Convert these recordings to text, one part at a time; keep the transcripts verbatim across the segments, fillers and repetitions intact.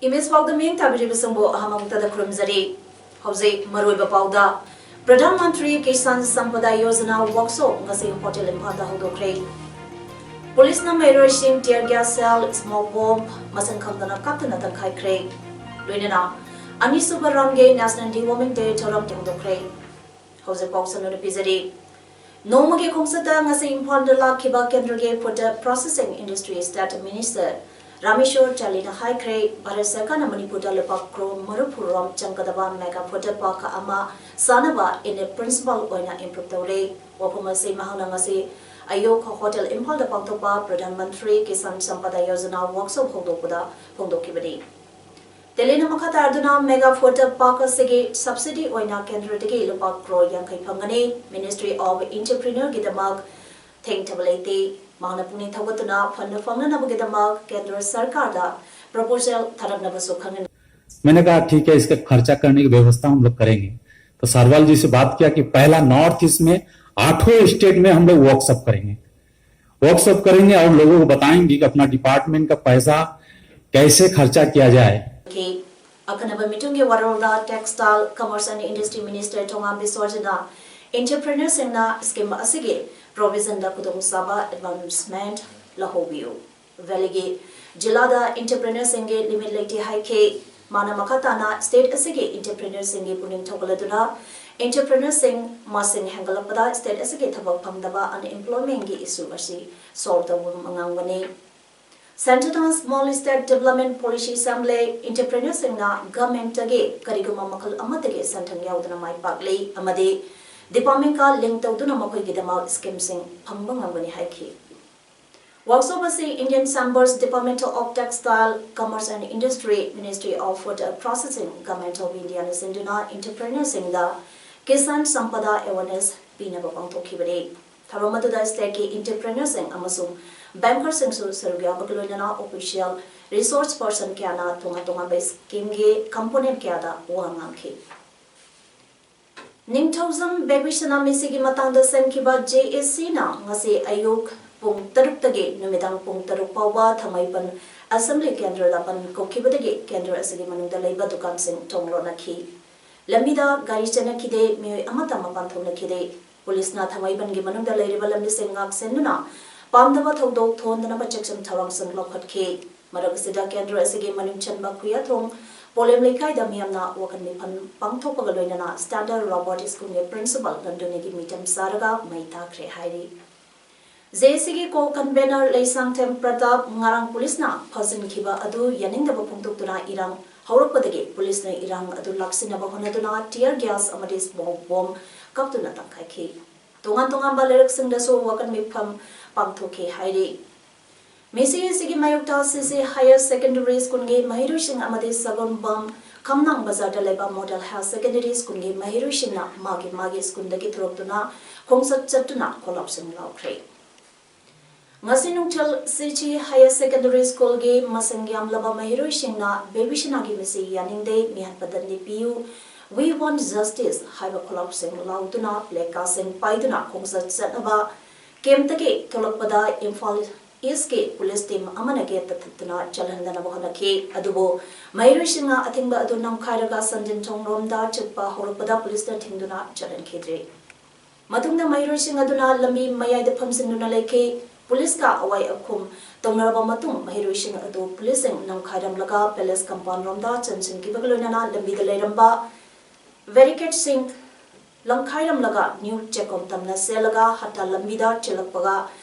Image ꯄꯥꯎꯗ ꯃꯤꯠꯌꯦꯡ ꯇꯥꯕꯤꯔꯤꯕꯁꯤꯡꯕꯨ ꯑꯍꯃꯪꯇꯗ ꯈꯨꯔꯨꯝꯖꯔꯤ꯫ ꯍꯧꯖꯤꯛ ꯃꯔꯨꯑꯣꯏꯕ ꯄꯥꯎꯗ, ꯄ꯭ꯔꯙꯥꯟ ꯃꯟꯇ꯭ꯔꯤ ꯀꯤꯁꯥꯟ ꯁꯝꯄꯗꯥ ꯌꯣꯖꯅꯥ ꯋꯥꯛꯁꯣꯞ ꯉꯁꯤ ꯍꯣꯇꯦꯜ ꯏꯝꯐꯥꯜꯗ ꯍꯧꯗꯣꯛꯈ꯭ꯔꯦ꯫ ꯄꯨꯂꯤꯁꯅ ꯃꯍꯩꯔꯣꯏꯁꯤꯡ tear gas shell, smoke bomb ꯃꯁꯤꯡ ꯈꯪꯗꯅ ꯀꯥꯞꯇꯨꯅ ꯇꯪꯈꯥꯏꯈ꯭ꯔꯦ꯫ ꯂꯣꯏꯅꯅ ꯑꯅꯤꯁꯨꯕ round ꯒꯤ National Deworming Day ꯊꯧꯔꯝ ꯍꯧꯗꯣꯛꯈ꯭ꯔꯦ꯫ ꯍꯧꯖꯤꯛ ꯄꯥꯎ ꯁꯟꯗꯣꯛꯅ ꯄꯤꯖꯔꯤ꯫ ꯅꯣꯡꯃꯒꯤ ꯈꯣꯡꯆꯠꯇ ꯉꯁꯤ ꯏꯝꯐꯥꯜꯗ ꯂꯥꯛꯈꯤꯕ ꯀꯦꯟꯗ꯭ꯔꯒꯤ food processing industry state minister Rameshwor ꯇꯦꯂꯤꯅ ꯍꯥꯏꯈ꯭ꯔꯦ, ꯚꯥꯔꯠ ꯁꯔꯀꯥꯔꯅ ꯃꯅꯤꯄꯨꯔꯗ ꯂꯨꯄꯥ ꯀ꯭ꯔꯣꯔ ꯃꯔꯤꯐꯨ ꯔꯣꯝ ꯆꯪꯒꯗꯕ mega food park ꯑꯃ ꯁꯥꯅꯕ in principle ꯑꯣꯏꯅ approve ꯇꯧꯔꯦ꯫ ꯋꯥꯐꯝ ꯑꯁꯤ ꯃꯍꯥꯛꯅ ꯉꯁꯤ ꯑꯌꯨꯛ ꯍꯣꯇꯦꯜ ꯏꯝꯐꯥꯜꯗ ꯄꯥꯡꯊꯣꯛꯄ ꯄ꯭ꯔꯙꯥꯟ ꯃꯟꯇ꯭ꯔꯤ ꯀꯤꯁꯥꯟ ꯁꯝꯄꯗꯥ ꯌꯣꯖꯅꯥ ꯋꯥꯛꯁꯣꯞ ꯍꯧꯗꯣꯛꯄꯗ ꯐꯣꯡꯗꯣꯛꯈꯤꯕꯅꯤ꯫ ꯇꯦꯂꯤꯅ ꯃꯈꯥ ꯇꯥꯗꯨꯅ mega food park ꯑꯁꯤꯒꯤ subsidy ꯑꯣꯏꯅ ꯀꯦꯟꯗ꯭ꯔꯗꯒꯤ ꯂꯨꯄꯥ ꯀ꯭ꯔꯣꯔ ꯌꯥꯡꯈꯩ ꯐꯪꯒꯅꯤ꯫ Ministry of Entrepreneur ꯒꯤꯗꯃꯛ ꯊꯦꯡꯊꯕ ꯂꯩꯇꯦ꯫ ꯃꯍꯥꯛꯅ ꯄꯨꯛꯅꯤꯡ ꯊꯧꯒꯠꯇꯨꯅ fund ꯐꯪꯅꯅꯕꯒꯤꯗꯃꯛ ꯀꯦꯟꯗ꯭ꯔ ꯁꯔꯀꯥꯔꯗ proposal ꯊꯥꯔꯛꯅꯕꯁꯨ ꯈꯪꯍꯟꯈꯤ꯫ मैंने कहा, "ठीक है, इसका खर्चा करने की व्यवस्था हम लोग करेंगे।" तो सरवाल जी से बात किया कि पहला North East में आठों state में हम लोग वर्कशॉप करेंगे, वर्कशॉप करेंगे और लोगों को बताएंगे कि अपना डिपार्टमेंट का पैसा कैसे खर्चा किया जाए। ꯑꯈꯟꯅꯕ ꯃꯤꯇꯨꯡꯒꯤ ꯋꯥꯔꯣꯜꯗ Textile, Commerce and Industry Minister Thongam ꯕꯤꯁ꯭ꯋꯖꯤꯠꯅ entrepreneur ꯁꯤꯡꯅ scheme ꯑꯁꯤꯒꯤ provision ꯗ ꯈꯨꯗꯣꯡꯆꯥꯕ advancement ꯂꯧꯍꯧꯕꯤꯌꯨ꯫ Valley ꯒꯤ ꯖꯤꯂꯥꯗ entrepreneur ꯁꯤꯡꯒꯤ limit ꯂꯩꯇꯦ ꯍꯥꯏꯈꯤ꯫ ꯃꯥꯅ ꯃꯈꯥ ꯇꯥꯅ state ꯑꯁꯤꯒꯤ entrepreneur ꯁꯤꯡꯒꯤ ꯄꯨꯛꯅꯤꯡ ꯊꯧꯒꯠꯂꯗꯨꯅ entrepreneur ꯁꯤꯡ ꯃꯁꯤꯡ ꯍꯦꯟꯒꯠꯂꯛꯄꯗ state ꯑꯁꯤꯒꯤ ꯊꯕꯛ ꯐꯪꯗꯕ unemployment ꯒꯤ issue ꯑꯁꯤ solve ꯇꯧꯕ ꯉꯝꯒꯅꯤ꯫ Centre ꯅ Small Scale Development Policy ꯁꯦꯝꯂꯦ꯫ Entrepreneur ꯁꯤꯡꯅ government ꯇꯒꯤ ꯀꯔꯤꯒꯨꯝꯕ ꯃꯈꯜ ꯑꯃꯠꯇꯒꯤ ꯁꯦꯟꯊꯪ ꯌꯥꯎꯗꯅ ꯃꯥꯏ ꯄꯥꯛꯂꯤ ꯑꯃꯗꯤ department ꯀ link ꯇꯧꯗꯨꯅ ꯃꯈꯣꯏꯒꯤꯗꯃꯛ scheme ꯁꯤꯡ ꯐꯪꯕ ꯉꯝꯒꯅꯤ ꯍꯥꯏꯈꯤ꯫ Workshop ꯑꯁꯤ Indian Chambers, Department of Textile, Commerce and Industry, Ministry of Food Processing, Government of India ꯅ ꯁꯤꯟꯗꯨꯅ entrepreneur ꯁꯤꯡꯗ Kisan Sampada awareness ꯄꯤꯅꯕ ꯄꯥꯡꯊꯣꯛꯈꯤꯕꯅꯤ꯫ ꯊꯧꯔꯝ ꯑꯗꯨꯗ state ꯀꯤ entrepreneur ꯁꯤꯡ ꯑꯃꯁꯨꯡ banker ꯁꯤꯡꯁꯨ ꯁꯔꯨꯛ ꯌꯥꯕꯒ ꯂꯣꯏꯅꯅ official resource person ꯀꯌꯥꯅ ꯇꯣꯉꯥꯟ ꯇꯣꯉꯥꯟꯕ scheme ꯒꯤ component ꯀꯌꯥꯗ ꯋꯥ ꯉꯥꯡꯈꯤ꯫ ꯅꯤꯡꯊꯧꯖꯝ ꯕꯦꯕꯤꯁꯅꯥ ꯃꯤꯁꯤꯒꯤ ꯃꯇꯥꯡꯗ ꯁꯦꯝꯈꯤꯕ J A C ꯅ ꯉꯁꯤ ꯑꯌꯨꯛ ꯄꯨꯡ ꯇꯔꯨꯛꯇꯒꯤ ꯅꯨꯃꯤꯗꯥꯡ ꯄꯨꯡ ꯇꯔꯨꯛ ꯐꯥꯎꯕ ꯊꯥꯡꯃꯩꯕꯟ assembly ꯀꯦꯟꯗ꯭ꯔꯗ ꯕꯟ ꯀꯧꯈꯤꯕꯗꯒꯤ ꯀꯦꯟꯗ꯭ꯔ ꯑꯁꯤꯒꯤ ꯃꯅꯨꯡꯗ ꯂꯩꯕ ꯗꯨꯀꯥꯟꯁꯤꯡ ꯊꯣꯡ ꯂꯣꯟꯅꯈꯤ꯫ ꯂꯝꯕꯤꯗ ꯒꯥꯔꯤ ꯆꯦꯟꯅꯈꯤꯗꯦ, ꯃꯤꯑꯣꯏ ꯑꯃꯠꯇ ꯃꯄꯥꯟ ꯊꯣꯛꯅꯈꯤꯗꯦ꯫ ꯄꯨꯂꯤꯁꯅ ꯊꯥꯡꯃꯩꯕꯟꯒꯤ ꯃꯅꯨꯡꯗ ꯂꯩꯔꯤꯕ ꯂꯝꯕꯤꯁꯤꯡ ꯉꯥꯛꯁꯦꯟꯗꯨꯅ ꯄꯥꯝꯗꯕ ꯊꯧꯗꯣꯛ ꯊꯣꯛꯍꯟꯗꯅꯕ ꯆꯦꯛꯁꯤꯟ ꯊꯧꯔꯥꯡꯁꯤꯡ ꯂꯧꯈꯠꯈꯤ꯫ ꯃꯔꯛ ꯑꯁꯤꯗ ꯀꯦꯟꯗ꯭ꯔ ꯑꯁꯤꯒꯤ ꯃꯅꯨꯡ ꯆꯟꯕ ꯈꯨꯌꯥꯊꯣꯡ ꯄꯣꯂꯦꯝ ꯂꯩꯀꯥꯏꯗ ꯃꯤꯌꯥꯝꯅ ꯋꯥꯈꯜ ꯃꯤꯐꯝ ꯄꯥꯡꯊꯣꯛꯄꯒ ꯂꯣꯏꯅꯅ Standard Robert School ꯒꯤ principal ꯂꯟꯗꯨꯅꯤꯒꯤ ꯃꯤꯆꯝ ꯆꯥꯔꯒ ꯃꯩ ꯊꯥꯈ꯭ꯔꯦ ꯍꯥꯏꯔꯤ꯫ J A C ꯒꯤ co-convener ꯂꯩꯁꯥꯡꯊꯦꯝ ꯄ꯭ꯔꯇꯥꯞ ꯉꯔꯥꯡ ꯄꯨꯂꯤꯁꯅ ꯐꯥꯖꯤꯟꯈꯤꯕ ꯑꯗꯨ ꯌꯥꯅꯤꯡꯗꯕ ꯐꯣꯡꯗꯣꯛꯇꯨꯅ ꯏꯔꯥꯡ ꯍꯧꯔꯛꯄꯗꯒꯤ ꯄꯨꯂꯤꯁꯅ ꯏꯔꯥꯡ ꯑꯗꯨ ꯂꯥꯛꯁꯤꯟꯅꯕ ꯍꯣꯠꯅꯗꯨꯅ tear gas ꯑꯃꯗꯤ smoke bomb ꯀꯥꯞꯇꯨꯅ ꯇꯥꯟꯊꯣꯛꯈꯤ꯫ ꯇꯣꯉꯥꯟ ꯇꯣꯉꯥꯟꯕ ꯂꯩꯔꯛꯁꯤꯡꯗꯁꯨ ꯋꯥꯀꯠ ꯃꯤꯐꯝ ꯄꯥꯡꯊꯣꯛꯈꯤ ꯍꯥꯏꯔꯤ꯫ ꯃꯤꯁꯤ ꯑꯁꯤꯒꯤ ꯃꯥꯌꯣꯛꯇ C C Higher Secondary School ꯒꯤ ꯃꯍꯩꯔꯣꯏꯁꯤꯡ ꯑꯃꯗꯤ ꯁꯒꯣꯜꯕꯝ ꯈꯝꯅꯥꯡ ꯕꯖꯥꯔꯗ ꯂꯩꯕ Model Higher Secondary School ꯒꯤ ꯃꯍꯩꯔꯣꯏꯁꯤꯡꯅ ꯃꯥꯒꯤ ꯃꯥꯒꯤ school ꯗꯒꯤ ꯊꯣꯔꯛꯇꯨꯅ ꯈꯣꯡꯆꯠ ꯆꯠꯇꯨꯅ ꯈꯣꯜꯂꯥꯎꯁꯤꯡ ꯂꯥꯎꯈ꯭ꯔꯦ꯫ ꯉꯁꯤ ꯅꯨꯡꯊꯤꯜ C C Higher Secondary School ꯒꯤ ꯃꯁꯤꯡ ꯌꯥꯝꯂꯕ ꯃꯍꯩꯔꯣꯏꯁꯤꯡꯅ ꯕꯦꯕꯤꯁꯅꯥꯒꯤ ꯃꯤꯁꯤ ꯌꯥꯅꯤꯡꯗꯦ, ꯃꯤꯍꯥꯠ ꯄꯇꯟꯗꯤ ꯄꯤꯌꯨ, We want justice ꯍꯥꯏꯕ ꯈꯣꯜꯂꯥꯎꯁꯤꯡ ꯂꯥꯎꯗꯨꯅ placard ꯁꯤꯡ ꯄꯥꯏꯗꯨꯅ ꯈꯣꯡꯆꯠ ꯆꯠꯅꯕ camp ꯇꯒꯤ ꯊꯣꯛꯂꯛꯄꯗ ꯏꯝꯐꯥꯜ East ꯀꯤ police team ꯑꯃꯅ gate ꯇ ꯊꯠꯇꯨꯅ ꯆꯠꯍꯟꯗꯅꯕ ꯍꯣꯠꯅꯈꯤ꯫ ꯑꯗꯨꯕꯨ ꯃꯍꯩꯔꯣꯏꯁꯤꯡꯅ ꯑꯊꯤꯡꯕ ꯑꯗꯨ ꯅꯝꯈꯥꯏꯔꯒ ꯁꯟꯖꯦꯟ ꯊꯣꯡꯔꯣꯝꯗ ꯆꯠꯄ ꯍꯧꯔꯛꯄꯗ ꯄꯨꯂꯤꯁꯅ ꯊꯤꯡꯗꯨꯅ ꯆꯠꯍꯟꯈꯤꯗ꯭ꯔꯦ꯫ ꯃꯇꯨꯡꯗ ꯃꯍꯩꯔꯣꯏꯁꯤꯡ ꯑꯗꯨꯅ ꯂꯝꯕꯤ ꯃꯌꯥꯏꯗ ꯐꯝꯖꯤꯟꯗꯨꯅ ꯂꯩꯈꯤ꯫ ꯄꯨꯂꯤꯁꯀ ꯑꯋꯥꯏ ꯑꯈꯨꯝ ꯇꯧꯅꯔꯕ ꯃꯇꯨꯡ ꯃꯍꯩꯔꯣꯏꯁꯤꯡ ꯑꯗꯨ ꯄꯨꯂꯤꯁꯁꯤꯡ ꯅꯝꯈꯥꯏꯔꯝꯂꯒ palace compound ꯔꯣꯝꯗ ꯆꯪꯁꯤꯟꯈꯤꯕꯒ ꯂꯣꯏꯅꯅ ꯂꯝꯕꯤꯗ ꯂꯩꯔꯝꯕ barricade ꯁꯤꯡ ꯂꯪꯈꯥꯏꯔꯝꯂꯒ ꯅ꯭ꯌꯨ ꯆꯦꯛꯀꯣꯟ ꯇꯝꯅ ꯆꯦꯜꯂꯒ ꯍꯠꯇꯥ ꯂꯝꯕꯤꯗ ꯆꯦꯜꯂꯛꯄꯒ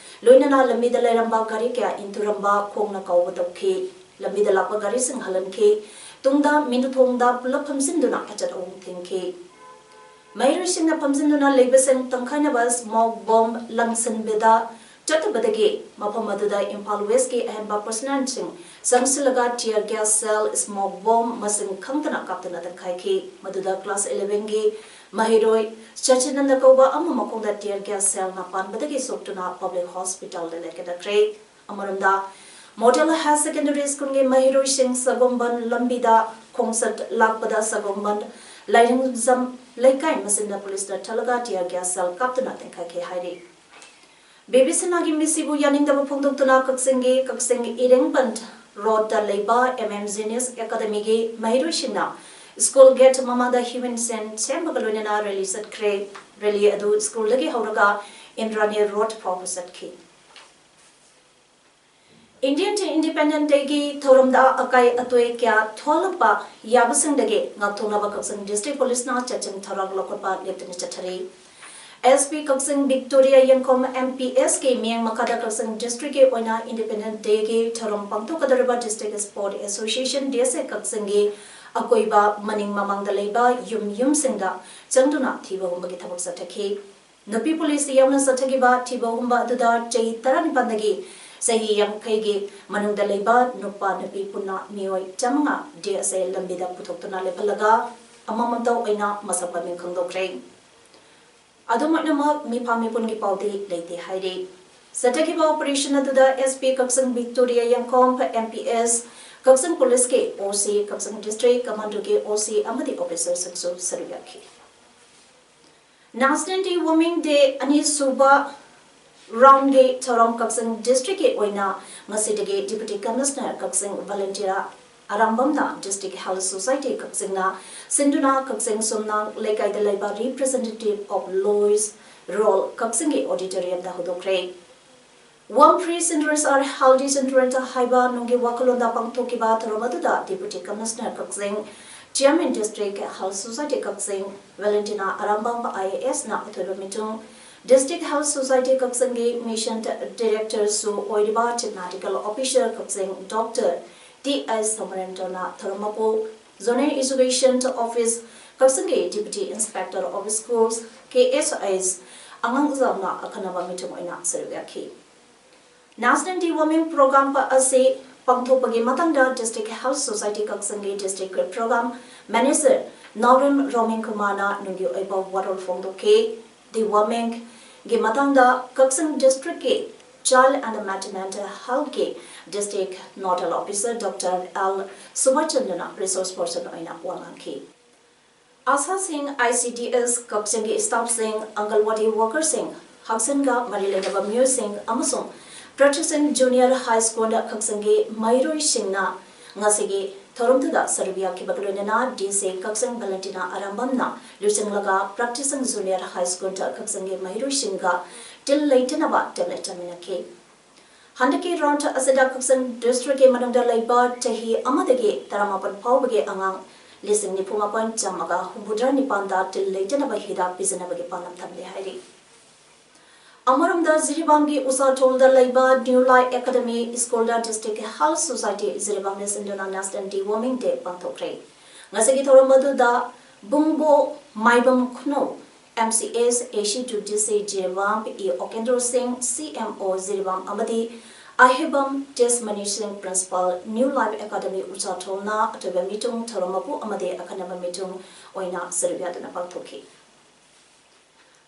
ꯂꯣꯏꯅꯅ ꯂꯝꯕꯤꯗ ꯂꯩꯔꯝꯕ ꯒꯥꯔꯤ ꯀꯌꯥ ꯏꯟꯊꯨꯔꯝꯕ, ꯈꯣꯡꯅ ꯀꯥꯎꯕ ꯇꯧꯈꯤ꯫ ꯂꯝꯕꯤꯗ ꯂꯥꯛꯄ ꯒꯥꯔꯤꯁꯤꯡ ꯍꯜꯍꯟꯈꯤ꯫ ꯇꯨꯡꯗ ꯃꯤꯅꯨꯊꯣꯡꯗ ꯄꯨꯂꯞ ꯐꯝꯖꯤꯟꯗꯨꯅ ꯑꯆꯠ ꯑꯋꯣꯡ ꯊꯤꯡꯈꯤ꯫ ꯃꯍꯩꯔꯣꯏꯁꯤꯡꯅ ꯐꯝꯖꯤꯟꯗꯨꯅ ꯂꯩꯕꯁꯤꯡ ꯇꯪꯈꯥꯏꯅꯕ smoke bomb ꯂꯪꯁꯤꯟꯕꯗ ꯆꯠꯇꯕꯗꯒꯤ ꯃꯐꯝ ꯑꯗꯨꯗ ꯏꯝꯐꯥꯜ ꯋꯦꯁꯀꯤ ꯑꯍꯦꯟꯕ ꯄꯔꯁꯅꯦꯜꯁꯤꯡ ꯆꯪꯁꯤꯜꯂꯒ tear gas shell, smoke bomb ꯃꯁꯤꯡ ꯈꯪꯗꯅ ꯀꯥꯞꯇꯨꯅ ꯇꯛꯈꯥꯏꯈꯤ꯫ ꯃꯗꯨꯗ class elevenꯒꯤ ꯃꯍꯩꯔꯣꯏ ꯁꯆꯤꯅꯟꯗ ꯀꯧꯕ ꯑꯃ ꯃꯈꯣꯡꯗ tear gas shellꯅ ꯄꯥꯟꯕꯗꯒꯤ ꯁꯣꯛꯇꯨꯅ public hospitalꯗ ꯂꯩꯈꯤꯗꯈ꯭ꯔꯦ꯫ ꯑꯃꯔꯣꯝꯗ, Model Higher Secondary Schoolꯒꯤ ꯃꯍꯩꯔꯣꯏꯁꯤꯡ ꯁꯒꯣꯝꯕꯟ ꯂꯝꯕꯤꯗ ꯈꯣꯡꯆꯠ ꯂꯥꯛꯄꯗ ꯁꯒꯣꯝꯕꯟ ꯂꯥꯏꯔꯤꯡꯖꯝ ꯂꯩꯀꯥꯏ ꯃꯆꯤꯟꯗ ꯄꯨꯂꯤꯁꯅ ꯊꯠꯂꯒ tear gas shell ꯀꯥꯞꯇꯨꯅ ꯇꯦꯡꯈꯥꯏꯈꯤ ꯍꯥꯏꯔꯤ꯫ ꯕꯦꯕꯤ ꯁꯅꯥꯒꯤ ꯃꯤꯠꯁꯤꯕꯨ ꯌꯥꯅꯤꯡꯗꯕ ꯐꯣꯡꯗꯣꯛꯇꯨꯅ ꯀꯛꯆꯤꯡꯒꯤ ꯀꯛꯆꯤꯡ ꯏꯔꯦꯡꯕꯟ ꯔꯣꯗꯇ ꯂꯩꯕ M M Genius Academyꯒꯤ ꯃꯍꯩꯔꯣꯏꯁꯤꯡꯅ school gate ꯃꯃꯥꯡꯗ human chain ꯁꯦꯝꯕꯒ ꯂꯣꯏꯅꯅ rally ꯆꯠꯈ꯭ꯔꯦ꯫ Rally ꯑꯗꯨ schoolꯗꯒꯤ ꯍꯧꯔꯒ ꯏꯟꯗ꯭ꯔꯥꯅꯤ ꯔꯣꯗ ꯐꯥꯎꯕ ꯆꯠꯈꯤ꯫ Indian Independence Dayꯒꯤ ꯊꯧꯔꯝꯗ ꯑꯀꯥꯏ ꯑꯇꯣꯏ ꯀꯌꯥ ꯊꯣꯛꯂꯛꯄ ꯌꯥꯕꯁꯤꯡꯗꯒꯤ ꯉꯥꯛꯊꯣꯛꯅꯕ ꯀꯛꯆꯤꯡ district policeꯅ ꯆꯦꯛꯁꯤꯟ ꯊꯧꯔꯥꯡ ꯂꯧꯈꯠꯄ ꯂꯦꯞꯇꯅ ꯆꯠꯊꯔꯤ꯫ S P ꯀꯛꯆꯤꯡ ꯕꯤꯛꯇꯣꯔꯤꯌꯥ ꯌꯦꯡꯈꯣꯝ M P Sꯀꯤ ꯃꯤꯠꯌꯦꯡ ꯃꯈꯥꯗ ꯀꯛꯆꯤꯡ districtꯀꯤ ꯑꯣꯏꯅ Independence Dayꯒꯤ ꯊꯧꯔꯝ ꯄꯥꯡꯊꯣꯛꯀꯗꯧꯔꯤꯕ District Sport Association, D S A ꯀꯛꯆꯤꯡꯒꯤ ꯑꯀꯣꯏꯕ ꯃꯅꯤꯡ ꯃꯃꯥꯡꯗ ꯂꯩꯕ ꯌꯨꯝ ꯌꯨꯝꯁꯤꯡꯗ ꯆꯪꯗꯨꯅ ꯊꯤꯕ ꯍꯨꯝꯕꯒꯤ ꯊꯕꯛ ꯆꯠꯊꯈꯤ꯫ ꯅꯨꯄꯤ ꯄꯨꯂꯤꯁ ꯌꯥꯎꯅ ꯆꯠꯊꯈꯤꯕ ꯊꯤꯕ ꯍꯨꯝꯕ ꯑꯗꯨꯗ ꯆꯍꯤ ꯇꯔꯥꯅꯤꯄꯥꯟꯗꯒꯤ ꯆꯍꯤ ꯌꯥꯡꯈꯩꯒꯤ ꯃꯅꯨꯡꯗ ꯂꯩꯕ ꯅꯨꯄꯥ ꯅꯨꯄꯤ ꯄꯨꯟꯅ ꯃꯤꯑꯣꯏ ꯆꯥꯃꯉꯥ D S A ꯂꯝꯕꯤꯗ ꯄꯨꯊꯣꯛꯇꯨꯅ ꯂꯦꯞꯍꯜꯂꯒ ꯑꯃꯃꯝꯇ ꯑꯣꯏꯅ ꯃꯁꯛ ꯃꯃꯤꯡ ꯈꯪꯗꯣꯛꯈ꯭ꯔꯦ꯫ ꯑꯗꯨꯝ ꯑꯣꯏꯅꯃꯛ, ꯃꯤꯐꯥ ꯃꯤꯄꯨꯟꯒꯤ ꯄꯥꯎꯗꯤ ꯂꯩꯇꯦ ꯍꯥꯏꯔꯤ꯫ ꯆꯠꯊꯈꯤꯕ operation ꯑꯗꯨꯗ S P ꯀꯛꯆꯤꯡ ꯕꯤꯛꯇꯣꯔꯤꯌꯥ ꯌꯦꯡꯈꯣꯝ, M P S, ꯀꯛꯆꯤꯡ ꯄꯨꯂꯤꯁꯀꯤ O C, ꯀꯛꯆꯤꯡ district commandoꯒꯤ O C ꯑꯃꯗꯤ officerꯁꯤꯡꯁꯨ ꯁꯔꯨꯛ ꯌꯥꯈꯤ꯫ National Deworming Day ꯑꯅꯤꯁꯨꯕ roundꯒꯤ ꯊꯧꯔꯝ ꯀꯛꯆꯤꯡ districtꯀꯤ ꯑꯣꯏꯅ ꯉꯁꯤꯗꯒꯤ Deputy Commissioner ꯀꯛꯆꯤꯡ Valentina ꯑꯔꯥꯝꯕꯝꯅ District Health Society ꯀꯛꯆꯤꯡꯅ ꯁꯤꯟꯗꯨꯅ ꯀꯛꯆꯤꯡ ꯁꯨꯝꯅꯥꯡ ꯂꯩꯀꯥꯏꯗ ꯂꯩꯕ Representative of Lois Roll ꯀꯛꯆꯤꯡꯒꯤ auditoriumꯗ ꯍꯧꯗꯣꯛꯈ꯭ꯔꯦ꯫ One Free Children are Healthy Children ꯍꯥꯏꯕ ꯅꯨꯡꯒꯤ ꯋꯥꯈꯜꯂꯣꯟꯗ ꯄꯥꯡꯊꯣꯛꯈꯤꯕ ꯊꯧꯔꯝ ꯑꯗꯨꯗ Deputy Commissioner Kakching, Chairman District Health Society Kakching Valentina Arambam I A S ꯅ ꯑꯊꯣꯏꯕ ꯃꯤꯆꯨꯝ, District Health Society ꯀꯛꯆꯤꯡꯒꯤ Mission Directorꯁꯨ ꯑꯣꯏꯔꯤꯕ Chief Medical Officer ꯀꯛꯆꯤꯡ Doctor T S ꯁꯣꯃꯔꯦꯟꯗ꯭ꯔꯅ ꯊꯧꯔꯝ ꯃꯄꯨ, Zonal Education Office ꯀꯛꯆꯤꯡꯒꯤ Deputy Inspector of Schools, K S H ꯑꯉꯥꯡ ꯖꯥꯎꯅ ꯑꯈꯟꯅꯕ ꯃꯤꯊꯨꯡ ꯑꯣꯏꯅ ꯁꯔꯨꯛ ꯌꯥꯈꯤ꯫ National Deworming Program ꯑꯁꯤ ꯄꯥꯡꯊꯣꯛꯄꯒꯤ ꯃꯇꯥꯡꯗ District Health Society ꯀꯛꯆꯤꯡꯒꯤ District Program Manager ꯅꯥꯎꯔꯦꯝ ꯔꯣꯃꯤꯡ ꯀꯨꯃꯥꯔꯅ ꯅꯨꯡꯒꯤ ꯑꯣꯏꯕ ꯋꯥꯔꯣꯜ ꯐꯣꯡꯗꯣꯛꯈꯤ꯫ Dewormingꯒꯤ ꯃꯇꯥꯡꯗ ꯀꯛꯆꯤꯡ Districtꯀꯤ Child and Maternal Healthꯀꯤ District Nodal Officer Doctor L ꯁꯨꯕꯥꯁꯆꯟꯗ꯭ꯔꯅ resource person ꯑꯣꯏꯅ ꯋꯥ ꯉꯥꯡꯈꯤ꯫ ꯑꯥꯁꯥꯁꯤꯡ, ICDS, ꯀꯛꯆꯤꯡꯒꯤ staffꯁꯤꯡ, ꯑꯪꯒꯜꯋꯥꯗꯤ workerꯁꯤꯡ, ꯍꯛꯁꯦꯜꯒ ꯃꯔꯤ ꯂꯩꯅꯕ ꯃꯤꯑꯣꯏꯁꯤꯡ ꯑꯃꯁꯨꯡ ꯄ꯭ꯔꯣꯇꯦꯁꯟ ꯖꯨꯅꯤꯌꯔ ꯍꯥꯏ ꯁ꯭ꯀꯨꯜꯗ ꯀꯛꯆꯤꯡꯒꯤ ꯃꯍꯩꯔꯣꯏꯁꯤꯡꯅ ꯉꯁꯤꯒꯤ ꯊꯧꯔꯝꯗꯨꯗ ꯁꯔꯨꯛ ꯌꯥꯈꯤꯕꯒ ꯂꯣꯏꯅꯅ DC ꯀꯛꯆꯤꯡ ꯚꯦꯂꯦꯟꯇꯤꯅꯥ ꯑꯔꯥꯝꯕꯝꯅ ꯂꯨꯆꯤꯡꯂꯒ ꯄ꯭ꯔꯣꯇꯦꯁꯟ ꯖꯨꯅꯤꯌꯔ ꯍꯥꯏ ꯁ꯭ꯀꯨꯜꯗ ꯀꯛꯆꯤꯡꯒꯤ ꯃꯍꯩꯔꯣꯏꯁꯤꯡꯒ ꯇꯤꯜ ꯂꯩꯇꯅꯕ ꯇꯦꯕ꯭ꯂꯦꯠ ꯆꯥꯃꯤꯟꯅꯈꯤ꯫ ꯍꯟꯗꯛꯀꯤ round ꯑꯁꯤꯗ ꯀꯛꯆꯤꯡ districtꯀꯤ ꯃꯅꯨꯡꯗ ꯂꯩꯕ ꯆꯍꯤ ꯑꯃꯗꯒꯤ ꯇꯔꯥꯃꯥꯄꯟ ꯐꯥꯎꯕꯒꯤ ꯑꯉꯥꯡ ꯂꯤꯁꯤꯡ ꯅꯤꯐꯨ ꯃꯥꯄꯟ ꯆꯥꯝꯃꯒ ꯍꯨꯝꯐꯨꯇꯔꯥ ꯅꯤꯄꯥꯟꯗ ꯇꯤꯜ ꯂꯩꯇꯅꯕ ꯍꯤꯗꯥꯛ ꯄꯤꯖꯅꯕꯒꯤ ꯄꯥꯟꯗꯝ ꯊꯝꯂꯤ ꯍꯥꯏꯔꯤ꯫ ꯑꯃꯔꯣꯝꯗ ꯖꯤꯔꯤꯕꯥꯝꯒꯤ ꯎꯁꯥꯊꯣꯜꯗ ꯂꯩꯕ New Life Academy ꯁ꯭ꯀꯨꯜꯗ District Health Society ꯖꯤꯔꯤꯕꯥꯝꯅ ꯁꯤꯟꯗꯨꯅ National Deworming Day ꯄꯥꯡꯊꯣꯛꯈ꯭ꯔꯦ꯫ ꯉꯁꯤꯒꯤ ꯊꯧꯔꯝ ꯑꯗꯨꯗ ꯕꯨꯡꯕꯣ ꯃꯥꯏꯕꯝ ꯈꯨꯅꯧ, MCS, AC to DC Jiribam, E Okendro Singh, CMO Jiribam ꯑꯃꯗꯤ ꯑꯍꯦꯕꯝ ꯇꯦꯖꯃꯅꯤ ꯁꯤꯡ, Principal, New Life Academy ꯎꯆꯥꯊꯣꯜꯅ ꯑꯆꯧꯕ ꯃꯤꯊꯨꯡ, ꯊꯧꯔꯝ ꯃꯄꯨ ꯑꯃꯗꯤ ꯑꯈꯟꯅꯕ ꯃꯤꯊꯨꯡ ꯑꯣꯏꯅ ꯁꯔꯨꯛ ꯌꯥꯗꯨꯅ ꯄꯥꯡꯊꯣꯛꯈꯤ꯫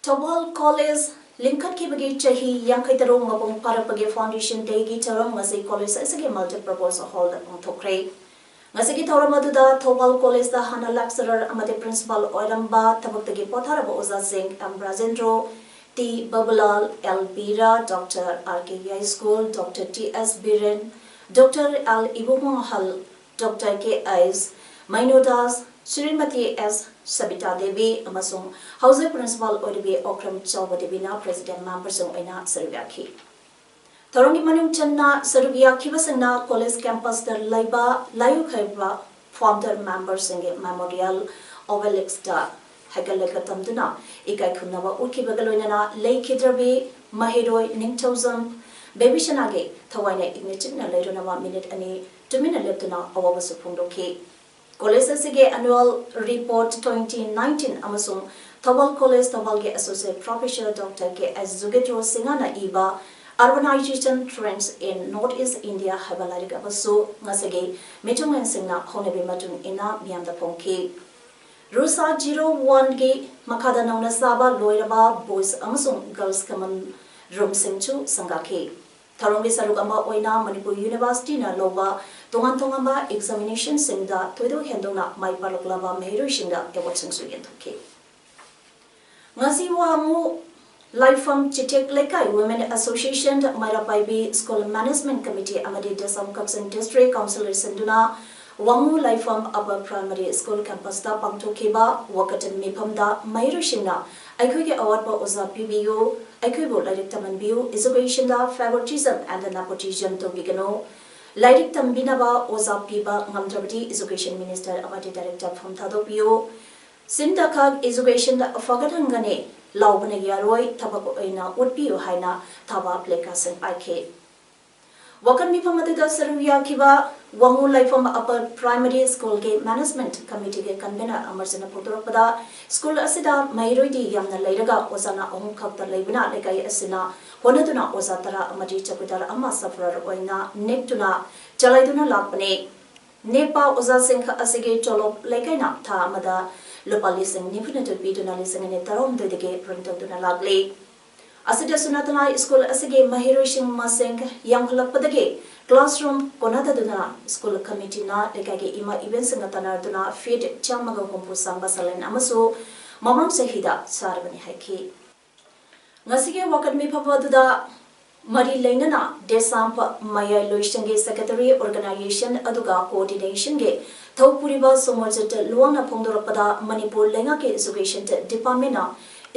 ꯊꯧꯕꯥꯜ ꯀꯣꯂꯦꯖ ꯂꯤꯡꯈꯠꯈꯤꯕꯒꯤ ꯆꯍꯤ ꯌꯥꯡꯈꯩ ꯇꯔꯨꯛ ꯃꯄꯨꯡ ꯐꯥꯔꯛꯄꯒꯤ Foundation Dayꯒꯤ ꯊꯧꯔꯝ ꯉꯁꯤ ꯀꯣꯂꯦꯖ ꯑꯁꯤꯒꯤ multipurpose hallꯗ ꯄꯥꯡꯊꯣꯛꯈ꯭ꯔꯦ꯫ ꯉꯁꯤꯒꯤ ꯊꯧꯔꯝ ꯑꯗꯨꯗ ꯊꯧꯕꯥꯜ ꯀꯣꯂꯦꯖꯇ ꯍꯥꯟꯅ lecturer ꯑꯃꯗꯤ principal ꯑꯣꯏꯔꯝꯕ ꯊꯕꯛꯇꯒꯤ ꯄꯣꯊꯥꯔꯕ ꯑꯣꯖꯥꯁꯤꯡ M ꯔꯥꯖꯦꯟꯗ꯭ꯔꯣ, T ꯕꯕꯨꯂꯥꯜ, L ꯕꯤꯔꯥ, Doctor R K ꯌꯥꯏꯁ꯭ꯀꯨꯜ, Doctor T S Biren, Doctor L ꯏꯕꯨꯡꯉꯣꯍꯜ, Doctor K S ꯃꯩꯅꯣꯗꯥꯁ, Shrimati S Sabita Devi ꯑꯃꯁꯨꯡ ꯍꯧꯖꯤꯛ principal ꯑꯣꯏꯔꯤꯕꯤ ꯑꯣꯀ꯭ꯔꯝ ꯆꯥꯎꯕ ꯗꯦꯕꯤꯅ president memberꯁꯤꯡ ꯑꯣꯏꯅ ꯁꯔꯨꯛ ꯌꯥꯈꯤ꯫ ꯊꯧꯔꯝꯒꯤ ꯃꯅꯨꯡ ꯆꯟꯅ ꯁꯔꯨꯛ ꯌꯥꯈꯤꯕꯁꯤꯡꯅ ꯀꯣꯂꯦꯖ campusꯇ ꯂꯩꯕ ꯂꯥꯏꯌꯨꯈꯩꯕ founder memberꯁꯤꯡꯒꯤ memorial obeliskꯇ ꯍꯥꯏꯒꯠꯂꯒ ꯇꯝꯗꯨꯅ ꯏꯀꯥꯏ ꯈꯨꯝꯅꯕ ꯎꯠꯈꯤꯕꯒ ꯂꯣꯏꯅꯅ ꯂꯩꯈꯤꯗ꯭ꯔꯕꯤ ꯃꯍꯩꯔꯣꯏ ꯅꯤꯡꯊꯧꯖꯝ ꯕꯦꯕꯤꯁꯅꯥꯒꯤ ꯊꯋꯥꯏꯅ ꯏꯪꯅ ꯆꯤꯛꯅ ꯂꯩꯔꯨꯅꯕ minute ꯑꯅꯤ ꯇꯨꯃꯤꯟꯅ ꯂꯦꯞꯇꯨꯅ ꯑꯋꯥꯕꯁꯨ ꯐꯣꯡꯗꯣꯛꯈꯤ꯫ College ꯑꯁꯤꯒꯤ annual report twenty nineteen ꯑꯃꯁꯨꯡ Thoubal College ꯊꯧꯕꯥꯜꯒꯤ Associate Professor Doctor K S ꯖꯨꯒꯦꯇ꯭ꯔꯣ ꯁꯤꯡꯍꯅ ꯏꯕ Urbanization Trends in North East India ꯍꯥꯏꯕ ꯂꯥꯏꯔꯤꯛ ꯑꯃꯁꯨ ꯉꯁꯤꯒꯤ ꯃꯤꯊꯨꯡꯂꯦꯟꯁꯤꯡꯅ ꯍꯧꯅꯕꯤ ꯃꯇꯨꯡ ꯏꯟꯅ ꯃꯤꯌꯥꯝꯗ ꯐꯣꯡꯈꯤ꯫ ꯔꯨꯁꯥ zero one ꯒꯤ ꯃꯈꯥꯗ ꯅꯧꯅ ꯁꯥꯕ ꯂꯣꯏꯔꯕ Boys ꯑꯃꯁꯨꯡ Girls Common Room ꯁꯤꯡꯁꯨ ꯁꯪꯒꯥꯈꯤ꯫ ꯊꯧꯔꯝꯒꯤ ꯁꯔꯨꯛ ꯑꯃ ꯑꯣꯏꯅ ꯃꯅꯤꯄꯨꯔ University ꯅ ꯂꯧꯕ ꯇꯣꯉꯥꯟ ꯇꯣꯉꯥꯟꯕ examination ꯁꯤꯡꯗ ꯊꯣꯏꯗꯣꯛ ꯍꯦꯟꯗꯣꯛꯅ ꯃꯥꯏ ꯄꯥꯛꯂꯛꯂꯕ ꯃꯍꯩꯔꯣꯏꯁꯤꯡꯗ award ꯁꯤꯡꯁꯨ ꯌꯦꯟꯊꯣꯛꯈꯤ꯫ ꯉꯁꯤ ꯋꯥꯉꯨ ꯂꯥꯏꯐꯝ ꯆꯤꯊꯦꯛ ꯂꯩꯀꯥꯏ Women Association, ꯃꯩꯔꯥ ꯄꯥꯏꯕꯤ School Management Committee ꯑꯃꯗꯤ ꯗꯦꯁꯥꯝ ꯀꯛꯆꯤꯡ District Council ꯁꯤꯟꯗꯨꯅ ꯋꯥꯉꯨ ꯂꯥꯏꯐꯝ Upper Primary School Campus ꯇ ꯄꯥꯡꯊꯣꯛꯈꯤꯕ ꯋꯥꯀꯠ ꯃꯤꯐꯝꯗ ꯃꯍꯩꯔꯣꯏꯁꯤꯡꯅ ꯑꯩꯈꯣꯏꯒꯤ ꯑꯋꯥꯠꯄ ꯑꯣꯖꯥ ꯄꯤꯕꯤꯌꯨ, ꯑꯩꯈꯣꯏꯕꯨ ꯂꯥꯏꯔꯤꯛ ꯇꯝꯍꯟꯕꯤꯌꯨ, education the favoritism and nepotism ꯇꯧꯕꯤꯒꯅꯨ, ꯂꯥꯏꯔꯤꯛ ꯇꯝꯕꯤꯅꯕ ꯑꯣꯖꯥ ꯄꯤꯕ ꯉꯝꯗ꯭ꯔꯕꯗꯤ Education Minister ꯑꯃꯗꯤ Director ꯐꯝ ꯊꯥꯗꯣꯛꯄꯤꯌꯨ, ꯁꯤꯟꯗꯈꯛ education ꯐꯒꯠꯍꯟꯒꯅꯤ, ꯂꯥꯎꯕꯅ ꯌꯥꯔꯣꯏ, ꯊꯕꯛ ꯑꯣꯏꯅ ꯎꯠꯄꯤꯌꯨ ꯍꯥꯏꯅ ꯊꯥꯕ placard ꯁꯤꯡ ꯄꯥꯏꯈꯤ꯫ ꯋꯥꯀꯠ ꯃꯤꯐꯝ ꯑꯗꯨꯗ ꯁꯔꯨꯛ ꯌꯥꯈꯤꯕ ꯋꯥꯉꯨ ꯂꯥꯏꯐꯝ Upper Primary School ꯒꯤ Management Committee ꯒꯤ Convener ꯑꯃꯔꯖꯤꯠꯅ ꯐꯣꯡꯗꯣꯔꯛꯄꯗ, school ꯑꯁꯤꯗ ꯃꯍꯩꯔꯣꯏꯗꯤ ꯌꯥꯝꯅ ꯂꯩꯔꯒ ꯑꯣꯖꯥꯅ ꯑꯍꯨꯝ ꯈꯛꯇ ꯂꯩꯕꯅ ꯂꯩꯀꯥꯏ ꯑꯁꯤꯅ ꯍꯣꯠꯅꯗꯨꯅ ꯑꯣꯖꯥ ꯇꯔꯥ ꯑꯃꯗꯤ ꯆꯧꯀꯤꯗꯥꯔ ꯑꯃ ꯁꯐꯔꯔ ꯑꯣꯏꯅ ꯅꯦꯛꯇꯨꯅ ꯆꯂꯥꯏꯗꯨꯅ ꯂꯥꯛꯄꯅꯤ꯫ ꯅꯦꯛꯄ ꯑꯣꯖꯥꯁꯤꯡ ꯑꯁꯤꯒꯤ ꯇꯣꯂꯣꯞ ꯂꯩꯀꯥꯏꯅ ꯊꯥ ꯑꯃꯗ ꯂꯨꯄꯥ ꯂꯤꯁꯤꯡ ꯅꯤꯐꯨꯅꯤꯊꯣꯏ ꯄꯤꯗꯨꯅ ꯂꯤꯁꯤꯡ ꯑꯅꯤ ꯇꯔꯥꯍꯨꯝꯗꯣꯏꯗꯒꯤ ꯄꯨꯔꯟ ꯇꯧꯗꯨꯅ ꯂꯥꯛꯂꯤ꯫ ꯑꯁꯤꯗꯁꯨ ꯅꯠꯇꯅ school ꯑꯁꯤꯒꯤ ꯃꯍꯩꯔꯣꯏꯁꯤꯡ ꯃꯁꯤꯡ ꯌꯥꯝꯈꯠꯂꯛꯄꯗꯒꯤ classroom ꯀꯣꯟꯅꯗꯗꯨꯅ school committee ꯅ ꯂꯩꯀꯥꯏꯒꯤ ꯏꯃꯥ ꯏꯕꯦꯟꯁꯤꯡꯒ ꯇꯥꯟꯅꯗꯨꯅ feet ꯆꯥꯝꯃꯒ ꯍꯨꯝꯐꯨ ꯁꯥꯡꯕ ꯁꯂꯦꯟ ꯑꯃꯁꯨ ꯃꯃꯥꯡ ꯆꯍꯤꯗ ꯁꯥꯔꯕꯅꯤ ꯍꯥꯏꯈꯤ꯫ ꯉꯁꯤꯒꯤ ꯋꯥꯀꯠ ꯃꯤꯐꯝ ꯑꯗꯨꯗ ꯃꯔꯤ ꯂꯩꯅꯅ ꯗꯦꯁꯥꯝ ꯃꯌꯥꯏ ꯂꯣꯏꯁꯪꯒꯤ secretary, organization ꯑꯗꯨꯒ coordination ꯒꯤ ꯊꯧꯄꯨꯔꯤꯕ ꯁꯣꯃꯣꯔꯖꯤꯠ ꯂꯨꯋꯥꯡꯅ ꯐꯣꯡꯗꯣꯔꯛꯄꯗ, ꯃꯅꯤꯄꯨꯔ ꯂꯩꯉꯥꯛꯀꯤ Education Department ꯅ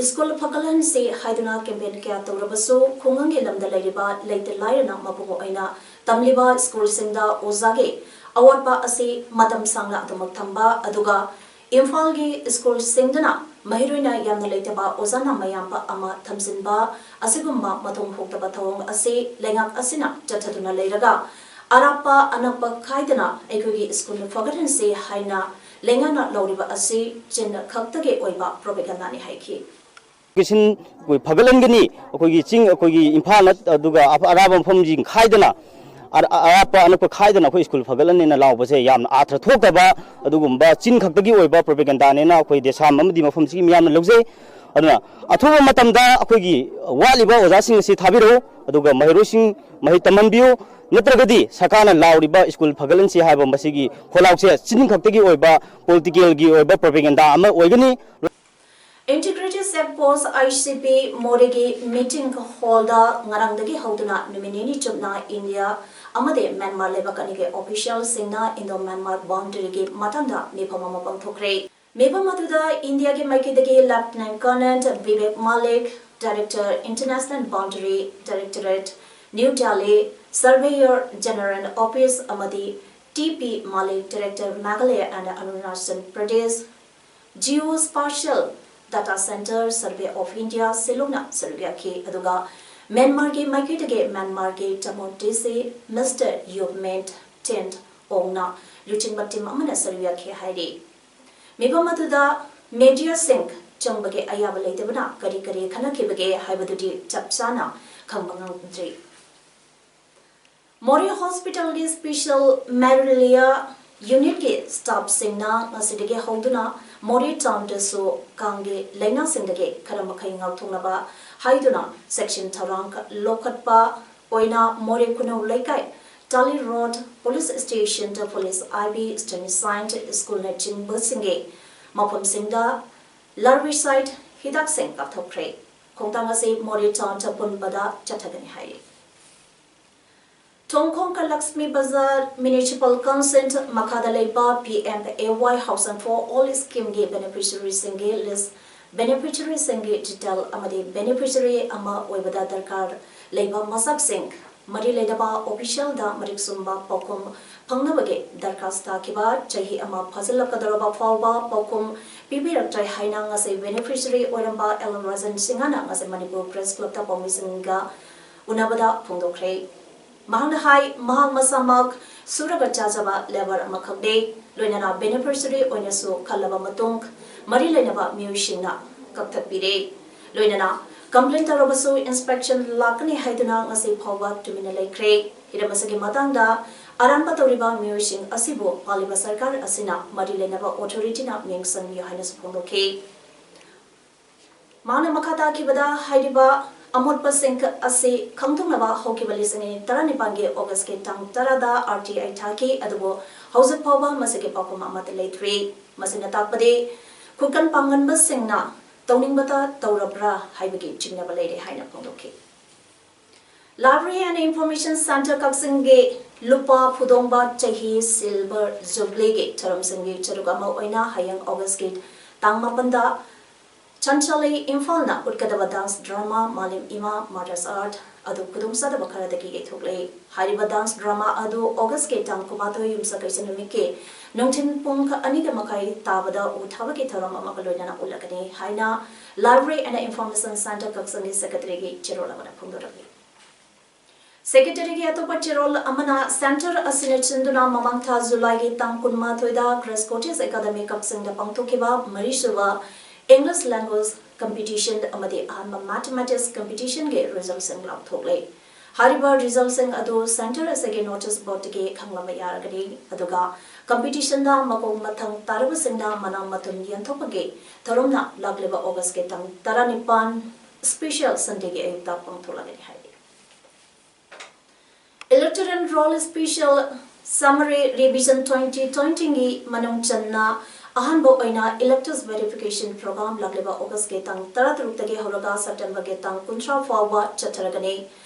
school ꯐꯒꯠꯍꯟꯁꯤ ꯍꯥꯏꯗꯨꯅ campaign ꯀꯌꯥ ꯇꯧꯔꯕꯁꯨ, ꯈꯨꯡꯒꯪꯒꯤ ꯂꯝꯗ ꯂꯩꯔꯤꯕ ꯂꯩꯇ ꯂꯥꯏꯔꯅ ꯃꯄꯨꯡ ꯑꯣꯏꯅ ꯇꯝꯂꯤꯕ school ꯁꯤꯡꯗ ꯑꯣꯖꯥꯒꯤ ꯑꯋꯥꯠꯄ ꯑꯁꯤ ꯃꯇꯝ ꯁꯥꯡꯅ ꯑꯗꯨꯃꯛ ꯊꯝꯕ, ꯑꯗꯨꯒ ꯏꯝꯐꯥꯜꯒꯤ school ꯁꯤꯡꯗꯅ ꯃꯍꯩꯔꯣꯏꯅ ꯌꯥꯝꯅ ꯂꯩꯇꯕ, ꯑꯣꯖꯥꯅ ꯃꯌꯥꯝꯕ ꯑꯃ ꯊꯝꯖꯤꯟꯕ ꯑꯁꯤꯒꯨꯝꯕ ꯃꯊꯣꯡ ꯍꯣꯛꯇꯕ ꯊꯧꯑꯣꯡ ꯑꯁꯤ ꯂꯩꯉꯥꯛ ꯑꯁꯤꯅ ꯆꯠꯊꯗꯨꯅ ꯂꯩꯔꯒ, ꯑꯔꯥꯞꯄ ꯑꯅꯛꯄ ꯈꯥꯏꯗꯅ ꯑꯩꯈꯣꯏꯒꯤ ꯁ꯭ꯀꯨꯜ ꯐꯒꯠꯍꯟꯁꯤ ꯍꯥꯏꯅ ꯂꯩꯉꯥꯛꯅ ꯂꯧꯔꯤꯕ ꯑꯁꯤ ꯆꯤꯟ ꯈꯛꯇꯒꯤ ꯑꯣꯏꯕ ꯄ꯭ꯔꯣꯄꯦꯒꯟꯗꯥꯅꯤ ꯍꯥꯏꯈꯤ꯫ ꯀꯤꯁꯤꯟ ꯑꯩꯈꯣꯏ ꯐꯒꯠꯍꯟꯒꯅꯤ, ꯑꯩꯈꯣꯏꯒꯤ ꯆꯤꯡ, ꯑꯩꯈꯣꯏꯒꯤ ꯏꯝꯐꯥꯜ ꯅꯠ-, ꯑꯗꯨꯒ ꯑꯄ-, ꯑꯔꯥꯞꯄ ꯃꯐꯝꯁꯤꯡ ꯈꯥꯏꯗꯅ, ꯑꯔ-, ꯑꯔꯥꯞꯄ ꯑꯅꯛꯄ ꯈꯥꯏꯗꯅ ꯑꯩꯈꯣꯏ ꯁ꯭ꯀꯨꯜ ꯐꯒꯠꯍꯟꯅꯤꯅ ꯂꯥꯎꯕꯁꯦ ꯌꯥꯝꯅ ꯑꯥꯔꯊ ꯊꯣꯛꯇꯕ, ꯑꯗꯨꯒꯨꯝꯕ ꯆꯤꯟ ꯈꯛꯇꯒꯤ ꯑꯣꯏꯕ ꯄ꯭ꯔꯣꯄꯦꯒꯟꯗꯥꯅꯦꯅ ꯑꯩꯈꯣꯏ ꯗꯦꯁꯥꯝ ꯑꯃꯗꯤ ꯃꯐꯝꯁꯤꯒꯤ ꯃꯤꯌꯥꯝꯅ ꯂꯧꯖꯩ꯫ ꯑꯗꯨꯅ ꯑꯊꯨꯕ ꯃꯇꯝꯗ ꯑꯩꯈꯣꯏꯒꯤ ꯋꯥꯠꯂꯤꯕ ꯑꯣꯖꯥꯁꯤꯡ ꯑꯁꯤ ꯊꯥꯕꯤꯔꯛꯎ, ꯑꯗꯨꯒ ꯃꯍꯩꯔꯣꯏꯁꯤꯡ ꯃꯍꯩ ꯇꯝꯍꯟꯕꯤꯌꯨ, ꯅꯠꯇ꯭ꯔꯒꯗꯤ ꯁꯔꯀꯥꯔꯅ ꯂꯥꯎꯔꯤꯕ ꯁ꯭ꯀꯨꯜ ꯐꯒꯠꯍꯟꯁꯤ ꯍꯥꯏꯕ ꯃꯁꯤꯒꯤ ꯈꯣꯜꯂꯥꯎꯁꯦ ꯆꯤꯟ ꯈꯛꯇꯒꯤ ꯑꯣꯏꯕ ꯄꯣꯂꯤꯇꯤꯀꯦꯜꯒꯤ ꯑꯣꯏꯕ ꯄ꯭ꯔꯣꯄꯦꯒꯟꯗꯥ ꯑꯃ ꯑꯣꯏꯒꯅꯤ꯫ Integrated Check Post, I C P, ꯃꯣꯔꯦꯒꯤ meeting hall ꯗ ꯉꯔꯥꯡꯗꯒꯤ ꯍꯧꯗꯨꯅ ꯅꯨꯃꯤꯠ ꯅꯤꯅꯤ ꯆꯨꯞꯅ ꯏꯟꯗꯤꯌꯥ ꯑꯃꯗꯤ ꯃ꯭ꯌꯥꯟꯃꯥꯔ ꯂꯩꯕꯥꯛ ꯑꯅꯤꯒꯤ official ꯁꯤꯡꯅ Indo Myanmar boundary ꯒꯤ ꯃꯇꯥꯡꯗ ꯃꯤꯐꯝ ꯑꯃ ꯄꯥꯡꯊꯣꯛꯈ꯭ꯔꯦ꯫ ꯃꯤꯐꯝ ꯑꯗꯨꯗ ꯏꯟꯗꯤꯌꯥꯒꯤ ꯃꯥꯏꯀꯩꯗꯒꯤ Lieutenant Colonel Vivek Malik, Director, International Boundary Directorate, New Delhi, Surveyor General Office ꯑꯃꯗꯤ T P Malik, Director, Meghalaya and Arunachal Pradesh, Geospatial Data Center, Survey of India, ꯁꯤꯂꯣꯡꯅ ꯁꯔꯨꯛ ꯌꯥꯈꯤ꯫ ꯑꯗꯨꯒ ꯃ꯭ꯌꯥꯟꯃꯥꯔꯒꯤ ꯃꯥꯏꯀꯩꯗꯒꯤ ꯃ꯭ꯌꯥꯟꯃꯥꯔꯒꯤ ꯆꯃꯣꯠ D C Mister Yopment Tint Aung ꯅ ꯂꯨꯆꯤꯡꯕ team ꯑꯃꯅ ꯁꯔꯨꯛ ꯌꯥꯈꯤ ꯍꯥꯏꯔꯤ꯫ ꯃꯤꯐꯝ ꯑꯗꯨꯗ media ꯁꯤꯡ ꯆꯪꯕꯒꯤ ꯑꯌꯥꯕ ꯂꯩꯇꯕꯅ ꯀꯔꯤ ꯀꯔꯤ ꯈꯟꯅꯈꯤꯕꯒꯦ ꯍꯥꯏꯕꯗꯨꯗꯤ ꯆꯞ ꯆꯥꯅ ꯈꯪꯕ ꯉꯝꯗ꯭ꯔꯤ꯫ ꯃꯣꯔꯦ hospital ꯒꯤ special malaria unit ꯀꯤ staff ꯁꯤꯡꯅ ꯉꯁꯤꯗꯒꯤ ꯍꯧꯗꯨꯅ ꯃꯣꯔꯦ town ꯗꯁꯨ ꯀꯥꯡꯒꯤ ꯂꯥꯏꯅꯥꯁꯤꯡꯗꯒꯤ ꯈꯔ ꯃꯈꯩ ꯉꯥꯛꯊꯣꯛꯅꯕ ꯍꯥꯏꯗꯨꯅ ꯆꯦꯛꯁꯤꯟ ꯊꯧꯔꯥꯡ ꯂꯧꯈꯠꯄ ꯑꯣꯏꯅ ꯃꯣꯔꯦ ꯈꯨꯅꯧ ꯂꯩꯀꯥꯏ, ꯇꯥꯂꯤ road, police station the police, I B, Standard Science School ꯅꯆꯤꯡꯕꯁꯤꯡꯒꯤ ꯃꯐꯝꯁꯤꯡꯗ larvicide ꯍꯤꯗꯥꯛꯁꯤꯡ ꯀꯥꯞꯊꯣꯛꯈ꯭ꯔꯦ꯫ ꯈꯣꯡꯊꯥꯡ ꯑꯁꯤ ꯃꯣꯔꯦ town ꯄꯨꯝꯕꯗ ꯆꯠꯊꯒꯅꯤ ꯍꯥꯏꯔꯤ꯫ ꯊꯣꯡꯈꯣꯡ ꯀ ꯂꯛꯁꯃꯤ ꯕꯖꯥꯔ Municipal Council ꯃꯈꯥꯗ ꯂꯩꯕ P M A Y Housing for All scheme ꯒꯤ beneficiary ꯁꯤꯡꯒꯤ list, beneficiary ꯁꯤꯡꯒꯤ detail ꯑꯃꯗꯤ beneficiary ꯑꯃ ꯑꯣꯏꯕꯗ ꯗꯔꯀꯥꯔ ꯂꯩꯕ ꯃꯁꯛꯁꯤꯡ ꯃꯔꯤ ꯂꯩꯅꯕ official ꯗ ꯃꯔꯤꯛ ꯆꯨꯝꯕ ꯄꯥꯎꯈꯨꯝ ꯐꯪꯅꯕꯒꯤ ꯗꯔꯈꯥꯁ ꯊꯥꯈꯤꯕ ꯆꯍꯤ ꯑꯃ ꯐꯥꯖꯤꯜꯂꯛꯀꯗꯧꯔꯕ ꯐꯥꯎꯕ ꯄꯥꯎꯈꯨꯝ ꯄꯤꯕꯤꯔꯛꯇ꯭ꯔꯦ ꯍꯥꯏꯅ ꯉꯁꯤ beneficiary ꯑꯣꯏꯔꯝꯕ ꯑꯦꯜ ꯔꯖꯟ ꯁꯤꯡꯍꯅ ꯉꯁꯤ ꯃꯅꯤꯄꯨꯔ Press Club ꯇ ꯄꯥꯎꯃꯤꯁꯤꯡꯒ ꯎꯅꯕꯗ ꯐꯣꯡꯗꯣꯛꯈ꯭ꯔꯦ꯫ ꯃꯍꯥꯛꯅ ꯍꯥꯏ, ꯃꯍꯥꯛ ꯃꯁꯥꯃꯛ ꯁꯨꯔꯒ ꯆꯥꯖꯕ labour ꯑꯃꯈꯛꯅꯤ, ꯂꯣꯏꯅꯅ beneficiary ꯑꯣꯏꯅꯁꯨ ꯈꯜꯂꯕ ꯃꯇꯨꯡ ꯃꯔꯤ ꯂꯩꯅꯕ ꯃꯤꯑꯣꯏꯁꯤꯡꯅ ꯀꯛꯊꯠꯄꯤꯔꯦ꯫ ꯂꯣꯏꯅꯅ complain ꯇꯧꯔꯕꯁꯨ inspection ꯂꯥꯛꯀꯅꯤ ꯍꯥꯏꯗꯨꯅ ꯉꯁꯤ ꯐꯥꯎꯕ ꯇꯨꯃꯤꯟꯅ ꯂꯩꯈ꯭ꯔꯦ꯫ ꯍꯤꯔꯝ ꯑꯁꯤꯒꯤ ꯃꯇꯥꯡꯗ ꯑꯔꯥꯟꯕ ꯇꯧꯔꯤꯕ ꯃꯤꯑꯣꯏꯁꯤꯡ ꯑꯁꯤꯕꯨ ꯄꯥꯜꯂꯤꯕ ꯁꯔꯀꯥꯔ ꯑꯁꯤꯅ ꯃꯔꯤ ꯂꯩꯅꯕ authorityꯅ ꯃꯤꯡ ꯆꯟꯕꯤꯌꯨ ꯍꯥꯏꯅꯁꯨ ꯐꯣꯡꯗꯣꯛꯈꯤ꯫ ꯃꯍꯥꯛꯅ ꯃꯈꯥ ꯇꯥꯈꯤꯕꯗ, ꯍꯥꯏꯔꯤꯕ ꯑꯃꯣꯠꯄꯁꯤꯡ ꯑꯁꯤ ꯈꯪꯗꯣꯛꯅꯕ ꯍꯧꯈꯤꯕ ꯂꯤꯁꯤꯡ ꯑꯅꯤ ꯇꯔꯥꯅꯤꯄꯥꯟꯒꯤ Augustꯀꯤ ꯇꯥꯡ ꯇꯔꯥꯗ RTI ꯊꯥꯈꯤ, ꯑꯗꯨꯕꯨ ꯍꯧꯖꯤꯛ ꯐꯥꯎꯕ ꯃꯁꯤꯒꯤ ꯄꯥꯎꯈꯨꯝ ꯑꯃꯠꯇ ꯂꯩꯇ꯭ꯔꯤ꯫ ꯃꯁꯤꯅ ꯇꯥꯛꯄꯗꯤ ꯈꯨꯀꯟ ꯄꯥꯡꯒꯟꯕꯁꯤꯡꯅ ꯇꯧꯅꯤꯡꯕꯇ ꯇꯧꯔꯕ꯭ꯔꯥ ꯍꯥꯏꯕꯒꯤ ꯆꯤꯡꯅꯕ ꯂꯩꯔꯦ ꯍꯥꯏꯅ ꯐꯣꯡꯗꯣꯛꯈꯤ꯫ Library and Information Centre ꯀꯛꯆꯤꯡꯒꯤ ꯂꯨꯄꯥ ꯐꯨꯗꯣꯡꯕ ꯆꯍꯤ Silver Jubileeꯒꯤ ꯊꯧꯔꯝꯁꯤꯡꯒꯤ ꯁꯔꯨꯛ ꯑꯃ ꯑꯣꯏꯅ ꯍꯌꯦꯡ Augustꯀꯤ ꯇꯥꯡ ꯃꯥꯄꯟꯗ ꯆꯥꯟꯆꯥꯂꯤ ꯏꯝꯐꯥꯜꯅ ꯎꯠꯀꯗꯕ dance drama ꯃꯥꯂꯦꯝ ꯏꯃꯥ Mother's Earth ꯑꯗꯨ ꯈꯨꯗꯣꯡꯆꯥꯗꯕ ꯈꯔꯗꯒꯤ ꯌꯩꯊꯣꯛꯂꯦ꯫ ꯍꯥꯏꯔꯤꯕ dance drama ꯑꯗꯨ Augustꯀꯤ ꯇꯥꯡ ꯀꯨꯟꯃꯥꯊꯣꯏ ꯌꯨꯝꯁꯀꯩꯁ ꯅꯨꯃꯤꯠꯀꯤ ꯅꯨꯡꯊꯤꯜ ꯄꯨꯡ ꯑꯅꯤꯒ ꯃꯈꯥꯏ ꯇꯥꯕꯗ ꯎ ꯊꯥꯕꯒꯤ ꯊꯧꯔꯝ ꯑꯃꯒ ꯂꯣꯏꯅꯅ ꯎꯠꯂꯒꯅꯤ ꯍꯥꯏꯅ Library and Information Centre ꯀꯛꯆꯤꯡꯒꯤ secretaryꯒꯤ ꯆꯦꯔꯣꯜ ꯑꯃꯅ ꯐꯣꯡꯗꯣꯔꯛꯂꯤ꯫ Secretaryꯒꯤ ꯑꯇꯣꯞꯄ ꯆꯦꯔꯣꯜ ꯑꯃꯅ, centre ꯑꯁꯤꯅ ꯆꯤꯟꯗꯨꯅ ꯃꯃꯥꯡ ꯊꯥ Julyꯒꯤ ꯇꯥꯡ ꯀꯨꯟꯃꯥꯊꯣꯏꯗ Grace Cottage Academy ꯀꯛꯆꯤꯡꯗ ꯄꯥꯡꯊꯣꯛꯈꯤꯕ ꯃꯔꯤꯁꯨꯕ English language competition ꯑꯃꯗꯤ ꯑꯍꯥꯟꯕ mathematics competitionꯒꯤ resultꯁꯤꯡ ꯂꯥꯎꯊꯣꯛꯂꯦ꯫ ꯍꯥꯏꯔꯤꯕ resultꯁꯤꯡ ꯑꯗꯨ centre ꯑꯁꯤꯒꯤ notice boardꯇꯒꯤ ꯈꯪꯂꯝꯕ ꯌꯥꯔꯒꯅꯤ꯫ ꯑꯗꯨꯒ competitionꯗ ꯃꯀꯣꯛ ꯃꯊꯪ ꯇꯥꯔꯕꯁꯤꯡꯅ ꯃꯅꯥ ꯃꯊꯨꯝ ꯌꯦꯟꯊꯣꯛꯄꯒꯤ ꯊꯧꯔꯝꯅ ꯂꯥꯛꯂꯤꯕ Augustꯀꯤ ꯇꯥꯡ ꯇꯔꯥꯅꯤꯄꯥꯟ special Sundayꯒꯤ ꯑꯌꯨꯛꯇ ꯄꯥꯡꯊꯣꯛꯂꯒꯅꯤ ꯍꯥꯏꯔꯤ꯫ Electoral Roll Special Summary Revision twenty twentyꯒꯤ ꯃꯅꯨꯡ ꯆꯟꯅ ꯑꯍꯥꯟꯕ ꯑꯣꯏꯅ electors verification program ꯂꯥꯛꯂꯤꯕ Augustꯀꯤ ꯇꯥꯡ ꯇꯔꯥꯇꯔꯨꯛꯇꯒꯤ ꯍꯧꯔꯒ Septemberꯒꯤ ꯇꯥꯡ ꯀꯨꯟꯊ꯭ꯔꯥ ꯐꯥꯎꯕ ꯆꯠꯊꯔꯒꯅꯤ꯫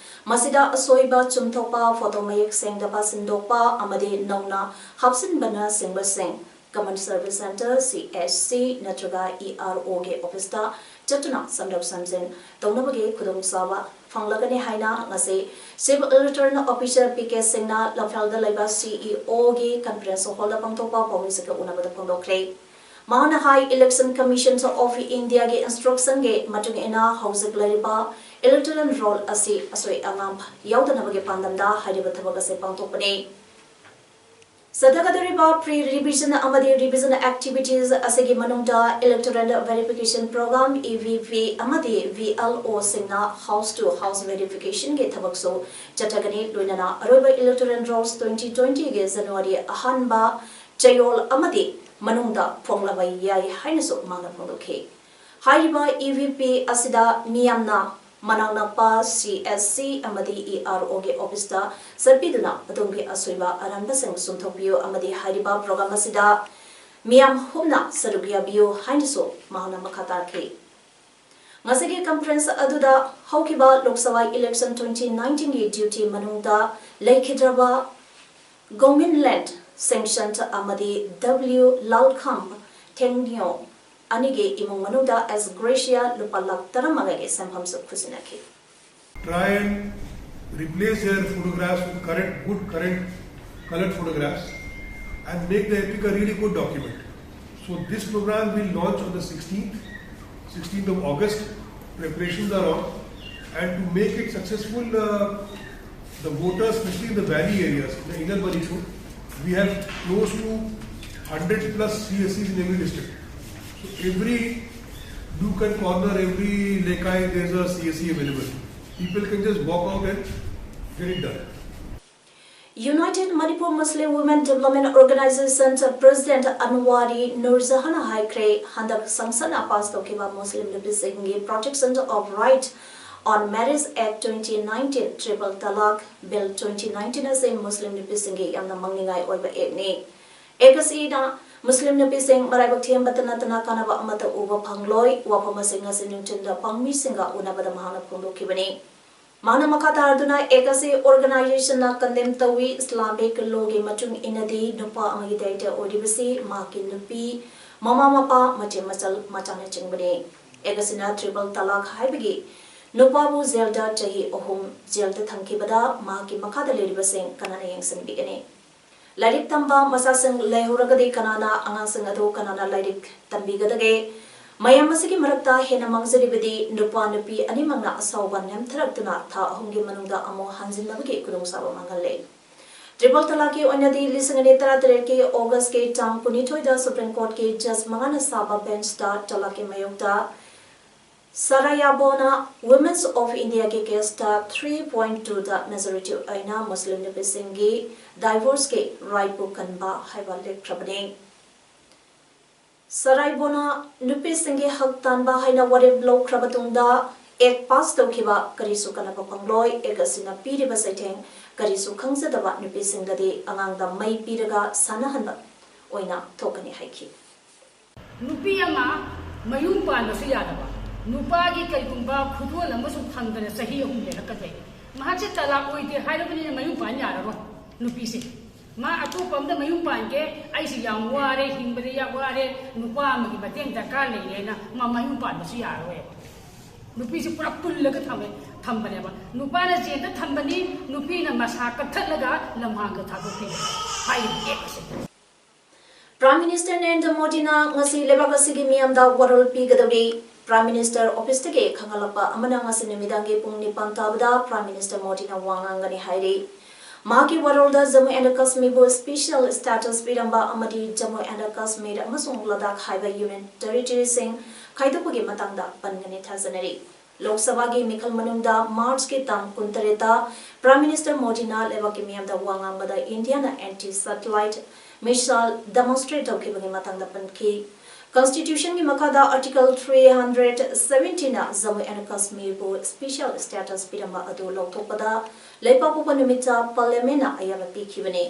ꯃꯁꯤꯗ ꯑꯁꯣꯏꯕ ꯆꯨꯝꯊꯣꯛꯄ, photo ꯃꯌꯦꯛ ꯁꯦꯡꯗꯕ ꯁꯤꯟꯗꯣꯛꯄ ꯑꯃꯗꯤ ꯅꯧꯅ ꯍꯥꯞꯆꯤꯟꯕꯅꯆꯤꯡꯕꯁꯤꯡ Common Service Centre, CSC, ꯅꯠꯇ꯭ꯔꯒ EROꯒꯤ officeꯇ ꯆꯠꯇꯨꯅ ꯁꯦꯝꯗꯣꯛ ꯁꯦꯝꯖꯤꯟ ꯇꯧꯅꯕꯒꯤ ꯈꯨꯗꯣꯡꯆꯥꯕ ꯐꯪꯂꯒꯅꯤ ꯍꯥꯏꯅ ꯉꯁꯤ Civil Electoral Officer P K ꯁꯤꯡꯅ ꯂꯝꯐꯦꯜꯗ ꯂꯩꯕ CEOꯒꯤ conference hallꯗ ꯄꯥꯡꯊꯣꯛꯄ ꯄꯥꯎꯃꯤꯁꯤꯡꯒ ꯎꯅꯕꯗ ꯐꯣꯡꯗꯣꯛꯈ꯭ꯔꯦ꯫ ꯃꯍꯥꯛꯅ ꯍꯥꯏ, Election Commission of Indiaꯒꯤ instructionꯒꯤ ꯃꯇꯨꯡ ꯏꯟꯅ ꯍꯧꯖꯤꯛ ꯂꯩꯔꯤꯕ Electoral roll ꯑꯁꯤ ꯑꯁꯣꯏ ꯑꯉꯥꯝ ꯌꯥꯎꯗꯅꯕꯒꯤ ꯄꯥꯟꯗꯝꯗ ꯍꯥꯏꯔꯤꯕ ꯊꯕꯛ ꯑꯁꯤ ꯄꯥꯡꯊꯣꯛꯄꯅꯤ꯫ ꯆꯠꯊꯒꯗꯧꯔꯤꯕ pre revision ꯑꯃꯗꯤ revision activities ꯑꯁꯤꯒꯤ ꯃꯅꯨꯡꯗ electoral verification program, E V V ꯑꯃꯗꯤ V L O ꯁꯤꯡꯅ house to house verification ꯒꯤ ꯊꯕꯛꯁꯨ ꯆꯠꯊꯒꯅꯤ꯫ ꯂꯣꯏꯅꯅ ꯑꯔꯣꯏꯕ electoral rolls twenty twenty ꯒꯤ January ꯑꯍꯥꯟꯕ ꯆꯌꯣꯜ ꯑꯃꯗꯤ ꯃꯅꯨꯡꯗ ꯐꯣꯡꯂꯕ ꯌꯥꯏ ꯍꯥꯏꯅꯁꯨ ꯃꯥꯅ ꯐꯣꯡꯗꯣꯛꯈꯤ꯫ ꯍꯥꯏꯔꯤꯕ E V P ꯑꯁꯤꯗ ꯃꯤꯌꯥꯝꯅ ꯃꯅꯥꯛ ꯅꯛꯄ C S C ꯑꯃꯗꯤ E R O ꯒꯤ office ꯇ ꯆꯠꯄꯤꯗꯨꯅ ꯑꯗꯣꯝꯒꯤ ꯑꯁꯣꯏꯕ ꯑꯔꯥꯟꯕꯁꯤꯡ ꯆꯨꯝꯊꯣꯛꯄꯤꯌꯨ ꯑꯃꯗꯤ ꯍꯥꯏꯔꯤꯕ program ꯑꯁꯤꯗ ꯃꯤꯌꯥꯝ ꯍꯨꯝꯅ ꯁꯔꯨꯛ ꯌꯥꯕꯤꯌꯨ ꯍꯥꯏꯅꯁꯨ ꯃꯍꯥꯛꯅ ꯃꯈꯥ ꯇꯥꯈꯤ꯫ ꯉꯁꯤꯒꯤ conference ꯑꯗꯨꯗ ꯍꯧꯈꯤꯕ Lok Sabha election twenty nineteen ꯒꯤ duty ꯃꯅꯨꯡꯗ ꯂꯩꯈꯤꯗ꯭ꯔꯕ Government land sanction ꯑꯃꯗꯤ W Lalkham Thengyo ꯑꯅꯤꯒꯤ ꯏꯃꯨꯡ ꯃꯅꯨꯡꯗ ex gratia ꯂꯨꯄꯥ lakh ꯇꯔꯥꯃꯉꯥꯒꯤ ꯁꯦꯟꯐꯝꯁꯨ ꯈꯨꯠꯁꯤꯟꯅꯈꯤ꯫ Try and replace their photographs with current, good current colored photographs and make the EPIC a really good document. So this program will launch on the sixteenth, sixteenth of August. Preparations are on, and to make it successful, uh, the voters, especially in the valley areas, in the inner Manipur, we have close to hundred plus C S Cs in every district. So every nook and corner, every lekai, there's a C S C available. People can just walk out and get it done. United Manipur Muslim Women Development Organization President Anwari Nurjahan ꯍꯥꯏꯈ꯭ꯔꯦ, ꯍꯟꯗꯛ ꯁꯪꯁꯠꯅ pass ꯇꯧꯈꯤꯕ ꯃꯨꯁꯂꯤꯝ ꯅꯨꯄꯤꯁꯤꯡꯒꯤ Protection of Right on Marriage Act twenty nineteen, Triple Talaq Bill twenty nineteen ꯑꯁꯤ ꯃꯨꯁꯂꯤꯝ ꯅꯨꯄꯤꯁꯤꯡꯒꯤ ꯌꯥꯝꯅ ꯃꯪꯅꯤꯡꯉꯥꯏ ꯑꯣꯏꯕ act ꯅꯤ꯫ Act ꯑꯁꯤꯅ ꯃꯨꯁꯂꯤꯝ ꯅꯨꯄꯤꯁꯤꯡ ꯃꯔꯥꯏꯕꯛ ꯊꯤꯍꯟꯕꯇ ꯅꯠꯇꯅ ꯀꯥꯟꯅꯕ ꯑꯃꯠꯇ ꯎꯕ ꯐꯪꯂꯣꯏ꯫ ꯋꯥꯐꯝ ꯑꯁꯤ ꯉꯁꯤ ꯅꯨꯡꯊꯤꯜꯗ ꯄꯥꯎꯃꯤꯁꯤꯡꯒ ꯎꯅꯕꯗ ꯃꯍꯥꯛꯅ ꯐꯣꯡꯗꯣꯛꯈꯤꯕꯅꯤ꯫ ꯃꯍꯥꯛꯅ ꯃꯈꯥ ꯇꯥꯔꯗꯨꯅ act ꯑꯁꯤ organization ꯅ condemn ꯇꯧꯏ꯫ Islamic law ꯒꯤ ꯃꯇꯨꯡ ꯏꯟꯅꯗꯤ ꯅꯨꯄꯥ ꯑꯃꯒꯤ ꯗꯥꯏꯇ ꯑꯣꯏꯔꯤꯕꯁꯤ ꯃꯍꯥꯛꯀꯤ ꯅꯨꯄꯤ, ꯃꯃꯥ ꯃꯄꯥ, ꯃꯆꯦ ꯃꯆꯜ, ꯃꯆꯥꯅꯆꯤꯡꯕꯅꯤ꯫ Act ꯑꯁꯤꯅ triple talaq ꯍꯥꯏꯕꯒꯤ ꯅꯨꯄꯥꯕꯨ ꯖꯦꯜꯗ ꯆꯍꯤ ꯑꯍꯨꯝ ꯖꯦꯜꯗ ꯊꯝꯈꯤꯕꯗ ꯃꯍꯥꯛꯀꯤ ꯃꯈꯥꯗ ꯂꯩꯔꯤꯕꯁꯤꯡ ꯀꯅꯥꯅ ꯌꯦꯡꯁꯤꯟꯕꯤꯒꯅꯤ? ꯂꯥꯏꯔꯤꯛ ꯇꯝꯕ ꯃꯆꯥꯁꯤꯡ ꯂꯩꯍꯧꯔꯒꯗꯤ ꯀꯅꯥꯅ ꯑꯉꯥꯡꯁꯤꯡ ꯑꯗꯨ ꯀꯅꯥꯅ ꯂꯥꯏꯔꯤꯛ ꯇꯝꯕꯤꯒꯗꯒꯦ? ꯃꯌꯥꯝ ꯑꯁꯤꯒꯤ ꯃꯔꯛꯇ ꯍꯦꯟꯅ ꯃꯥꯡꯖꯔꯤꯕꯗꯤ ꯅꯨꯄꯥ ꯅꯨꯄꯤ ꯑꯅꯤꯃꯛꯅ ꯑꯁꯥꯎꯕ ꯅꯦꯝꯊꯔꯛꯇꯨꯅ ꯊꯥ ꯑꯍꯨꯝꯒꯤ ꯃꯅꯨꯡꯗ ꯑꯃꯨꯛ ꯍꯟꯖꯤꯟꯅꯕꯒꯤ ꯈꯨꯗꯣꯡꯆꯥꯕ ꯃꯥꯡꯍꯜꯂꯦ꯫ ꯇ꯭ꯔꯤꯄꯜ ꯇꯂꯥꯛꯀꯤ ꯑꯣꯏꯅꯗꯤ ꯂꯤꯁꯤꯡ ꯑꯅꯤ ꯇꯔꯥꯇꯔꯦꯠꯀꯤ ꯑꯣꯒꯁꯀꯤ ꯇꯥꯡ ꯀꯨꯟꯅꯤꯊꯣꯏꯗ ꯁꯨꯄ꯭ꯔꯤꯝ ꯀꯣꯔꯠꯀꯤ ꯖꯖ ꯃꯉꯥꯅ ꯁꯥꯕ ꯕꯦꯟꯆꯇ ꯇꯂꯥꯛꯀꯤ ꯃꯥꯌꯣꯛꯇ ꯁꯔꯥꯌꯥꯕꯣꯅ Women's of Indiaꯒꯤ ꯀꯦꯁꯇ three point twoꯗ ꯃꯦꯖꯣꯔꯤꯇꯤ ꯑꯣꯏꯅ ꯃꯨꯁꯂꯤꯝ ꯅꯨꯄꯤꯁꯤꯡꯒꯤ ꯗꯥꯏꯚꯣꯔꯁꯀꯤ ꯔꯥꯏꯠꯄꯨ ꯀꯟꯕ ꯍꯥꯏꯕ ꯂꯦꯞꯈ꯭ꯔꯕꯅꯤ꯫ ꯁꯔꯥꯏꯕꯣꯅ ꯅꯨꯄꯤꯁꯤꯡꯒꯤ ꯍꯛ ꯇꯥꯟꯕ ꯍꯥꯏꯅ ꯋꯥꯔꯦꯞ ꯂꯧꯈ꯭ꯔꯕ ꯇꯨꯡꯗ ꯑꯦꯛ ꯄꯥꯁ ꯇꯧꯈꯤꯕ ꯀꯔꯤꯁꯨ ꯀꯥꯟꯅꯕ ꯐꯪꯂꯣꯏ꯫ ꯑꯦꯛ ꯑꯁꯤꯅ ꯄꯤꯔꯤꯕ ꯆꯩꯊꯦꯡ ꯀꯔꯤꯁꯨ ꯈꯪꯖꯗꯕ ꯅꯨꯄꯤꯁꯤꯡꯗꯗꯤ ꯑꯉꯥꯡꯗ ꯃꯩ ꯄꯤꯔꯒ ꯁꯥꯟꯅꯍꯟꯕ ꯑꯣꯏꯅ ꯊꯣꯛꯀꯅꯤ ꯍꯥꯏꯈꯤ꯫ ꯅꯨꯄꯤ ꯑꯃ ꯃꯌꯨꯝ ꯄꯥꯟꯕꯁꯨ ꯌꯥꯗꯕ, ꯅꯨꯄꯥꯒꯤ ꯀꯩꯒꯨꯝꯕ ꯈꯨꯗꯣꯜ ꯑꯃꯁꯨ ꯐꯪꯗꯅ ꯆꯍꯤ ꯑꯍꯨꯝ ꯂꯩꯔꯛꯀꯗꯣꯏꯅꯤ꯫ ꯃꯍꯥꯛꯁꯦ ꯇꯂꯥꯛ ꯑꯣꯏꯗꯦ ꯍꯥꯏꯔꯕꯅꯤꯅ ꯃꯌꯨꯝ ꯄꯥꯟ ꯌꯥꯔꯔꯣꯏ꯫ ꯅꯨꯄꯤꯁꯦ ꯃꯥ ꯑꯇꯣꯞꯄ ꯑꯃꯗ ꯃꯌꯨꯝ ꯄꯥꯟꯒꯦ, ꯑꯩꯁꯦ ꯌꯥꯝ ꯋꯥꯔꯦ, ꯍꯤꯡꯕꯗ ꯌꯥꯝ ꯋꯥꯔꯦ, ꯅꯨꯄꯥ ꯑꯃꯒꯤ ꯃꯇꯦꯡ ꯗꯔꯀꯥꯔ ꯂꯩꯔꯦꯅ ꯃꯥ ꯃꯌꯨꯝ ꯄꯥꯟꯕꯁꯨ ꯌꯥꯔꯔꯣꯏꯕ꯫ ꯅꯨꯄꯤꯁꯦ ꯄꯨꯔꯥ ꯄꯨꯜꯂꯒ ꯊꯝꯃꯦ, ꯊꯝꯕꯅꯦꯕ꯫ ꯅꯨꯄꯥꯅ ꯖꯦꯜꯗ ꯊꯝꯕꯅꯤ, ꯅꯨꯄꯤꯅ ꯃꯁꯥ ꯀꯛꯊꯠꯂꯒ ꯂꯝꯍꯥꯡꯗ ꯊꯥꯗꯣꯛꯄꯤꯕ ꯍꯥꯏꯔꯤꯕ ꯑꯦꯛ ꯑꯁꯦ꯫ Prime Minister ꯅꯔꯦꯟꯗ꯭ꯔ ꯃꯣꯗꯤꯅ ꯉꯁꯤ ꯂꯩꯕꯥꯛ ꯑꯁꯤꯒꯤ ꯃꯤꯌꯥꯝꯗ ꯋꯥꯔꯣꯜ ꯄꯤꯒꯗꯧꯔꯤ꯫ Prime Minister officeꯇꯒꯤ ꯈꯪꯍꯜꯂꯛꯄ ꯑꯃꯅ ꯉꯁꯤ ꯅꯨꯃꯤꯗꯥꯡꯒꯤ ꯄꯨꯡ ꯅꯤꯄꯥꯟ ꯇꯥꯕꯗ Prime Minister ꯃꯣꯗꯤꯅ ꯋꯥ ꯉꯥꯡꯒꯅꯤ ꯍꯥꯏꯔꯤ꯫ ꯃꯍꯥꯛꯀꯤ ꯋꯥꯔꯣꯜꯗ ꯖꯝꯃꯨ ꯑꯦꯟ ꯀꯥꯁꯃꯤꯔꯕꯨ special status ꯄꯤꯔꯝꯕ ꯑꯃꯗꯤ ꯖꯝꯃꯨ ꯑꯦꯟ ꯀꯥꯁꯃꯤꯔ ꯑꯃꯁꯨꯡ ꯂꯗꯥꯈ ꯍꯥꯏꯕ union territoryꯁꯤꯡ ꯈꯥꯏꯗꯣꯛꯄꯒꯤ ꯃꯇꯥꯡꯗ ꯄꯟꯒꯅꯤ ꯊꯥꯖꯅꯔꯤ꯫ ꯂꯣꯛ ꯁꯚꯥꯒꯤ ꯃꯤꯈꯜ ꯃꯅꯨꯡꯗ ꯃꯥꯔꯆꯀꯤ ꯇꯥꯡ ꯀꯨꯟꯇꯔꯦꯠꯇ Prime Minister ꯃꯣꯗꯤꯅ ꯂꯩꯕꯥꯛꯀꯤ ꯃꯤꯌꯥꯝꯗ ꯋꯥ ꯉꯥꯡꯕꯗ ꯏꯟꯗꯤꯌꯥꯅ anti satellite missile demonstrate ꯇꯧꯈꯤꯕꯒꯤ ꯃꯇꯥꯡꯗ ꯄꯟꯈꯤ꯫ Constitutionꯒꯤ ꯃꯈꯥꯗ Article three hundred seventeenꯅ ꯖꯝꯃꯨ ꯑꯦꯟ ꯀꯥꯁꯃꯤꯔꯕꯨ special status ꯄꯤꯔꯝꯕ ꯑꯗꯨ ꯂꯧꯊꯣꯛꯄꯗ ꯂꯩꯄꯥꯛꯄꯣꯛꯄ ꯅꯨꯃꯤꯠꯇ Parliamentꯅ ꯑꯌꯥꯕ ꯄꯤꯈꯤꯕꯅꯤ꯫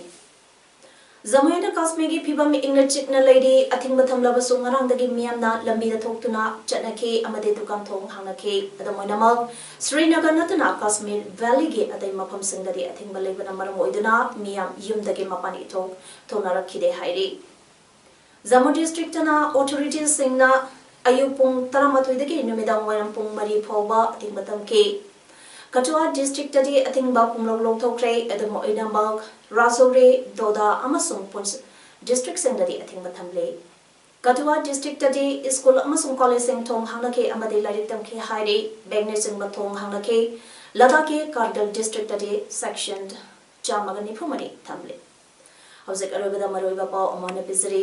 ꯖꯝꯃꯨ ꯑꯦꯟ ꯀꯥꯁꯃꯤꯔꯒꯤ ꯐꯤꯚꯝ ꯏꯪꯅ ꯆꯤꯛꯅ ꯂꯩꯔꯤ꯫ ꯑꯊꯤꯡꯕ ꯊꯝꯂꯕꯁꯨ ꯉꯔꯥꯡꯗꯒꯤ ꯃꯤꯌꯥꯝꯅ ꯂꯝꯕꯤꯗ ꯊꯣꯛꯇꯨꯅ ꯆꯠꯅꯈꯤ ꯑꯃꯗꯤ ꯗꯨꯀꯥꯟ ꯊꯣꯡ ꯍꯥꯡꯅꯈꯤ꯫ ꯑꯗꯨꯝ ꯑꯣꯏꯅꯃꯛ, ꯁ꯭ꯔꯤꯅꯒꯔ ꯅꯠꯇꯅ ꯀꯥꯁꯃꯤꯔ ꯚꯦꯂꯤꯒꯤ ꯑꯇꯩ ꯃꯐꯝꯁꯤꯡꯗꯗꯤ ꯑꯊꯤꯡꯕ ꯂꯩꯕꯅ ꯃꯔꯝ ꯑꯣꯏꯗꯨꯅ ꯃꯤꯌꯥꯝ ꯌꯨꯝꯗꯒꯤ ꯃꯄꯥꯟ ꯏꯊꯣꯛ ꯊꯣꯛꯅꯔꯛꯈꯤꯗꯦ ꯍꯥꯏꯔꯤ꯫ ꯖꯝꯃꯨ districtꯇꯅ authorityꯁꯤꯡꯅ ꯑꯌꯨꯛ ꯄꯨꯡ ꯇꯔꯥꯃꯥꯊꯣꯏꯗꯒꯤ ꯅꯨꯃꯤꯗꯥꯡ ꯋꯥꯏꯔꯝ ꯄꯨꯡ ꯃꯔꯤ ꯐꯥꯎꯕ ꯑꯊꯤꯡꯕ ꯊꯝꯈꯤ꯫ ꯀꯊꯨꯋꯥ districtꯇꯗꯤ ꯑꯊꯤꯡꯕ ꯄꯨꯝꯂꯧ ꯂꯧꯊꯣꯛꯈ꯭ꯔꯦ꯫ ꯑꯗꯨꯝ ꯑꯣꯏꯅꯃꯛ, ꯔꯥꯖꯧꯔꯤ, ꯗꯣꯗꯥ ꯑꯃꯁꯨꯡ ꯄꯨꯟꯆ districtꯁꯤꯡꯗꯗꯤ ꯑꯊꯤꯡꯕ ꯊꯝꯂꯤ꯫ ꯀꯊꯨꯋꯥ ꯗꯤꯁꯇ꯭ꯔꯤꯛꯇꯗꯤ ꯁ꯭ꯀꯨꯜ ꯑꯃꯁꯨꯡ ꯀꯣꯂꯦꯖꯁꯤꯡ ꯊꯣꯡ ꯍꯥꯡꯅꯈꯤ ꯑꯃꯗꯤ ꯂꯥꯏꯔꯤꯛ ꯇꯝꯈꯤ ꯍꯥꯏꯔꯤ꯫ ꯕꯦꯡꯛꯅꯆꯤꯡꯕ ꯊꯣꯡ ꯍꯥꯡꯅꯈꯤ꯫ ꯂꯗꯥꯈꯀꯤ ꯀꯥꯔꯒꯤꯜ ꯗꯤꯁꯇ꯭ꯔꯤꯛꯇꯗꯤ ꯁꯦꯛꯁꯟ ꯆꯥꯝꯃꯒ ꯅꯤꯐꯨ ꯃꯔꯤ ꯊꯝꯂꯤ꯫ ꯍꯧꯖꯤꯛ ꯑꯔꯣꯏꯕꯗ ꯃꯔꯨꯑꯣꯏꯕ ꯄꯥꯎ ꯑꯃꯅ ꯄꯤꯖꯔꯤ꯫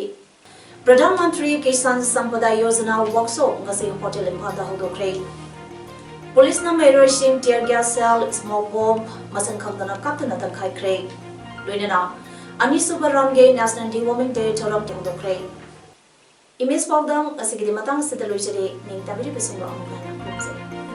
ꯄ꯭ꯔꯙꯥꯟ ꯃꯟꯇ꯭ꯔꯤ ꯀꯤꯁꯥꯟ ꯁꯝꯄꯗꯥ ꯌꯣꯖꯅꯥ ꯋꯥꯛꯁꯣꯞ ꯉꯁꯤ ꯍꯣꯇꯦꯜ ꯏꯝꯐꯥꯜꯗ ꯍꯧꯗꯣꯛꯈ꯭ꯔꯦ꯫ ꯄꯨꯂꯤꯁꯅ ꯃꯍꯩꯔꯣꯏꯁꯤꯡ tear gas shell, smoke bomb ꯃꯁꯤꯡ ꯈꯪꯗꯅ ꯀꯥꯞꯇꯨꯅ ꯇꯪꯈꯥꯏꯈ꯭ꯔꯦ꯫ ꯂꯣꯏꯅꯅ ꯑꯅꯤꯁꯨꯕ round ꯒꯤ National Deworming Day ꯊꯧꯔꯝ ꯍꯧꯗꯣꯛꯈ꯭ꯔꯦ꯫ ꯏꯃꯦꯖ ꯄꯥꯎꯗꯝ ꯑꯁꯤꯒꯤꯗꯤ ꯃꯇꯥꯡ ꯑꯁꯤꯗ ꯂꯣꯏꯖꯔꯦ꯫ ꯅꯤꯡꯇꯝꯕꯤꯔꯤꯕꯁꯤꯡꯕꯨ ꯑꯃꯨꯛ ꯍꯟꯅ ꯈꯨꯔꯨꯝꯖꯔꯤ꯫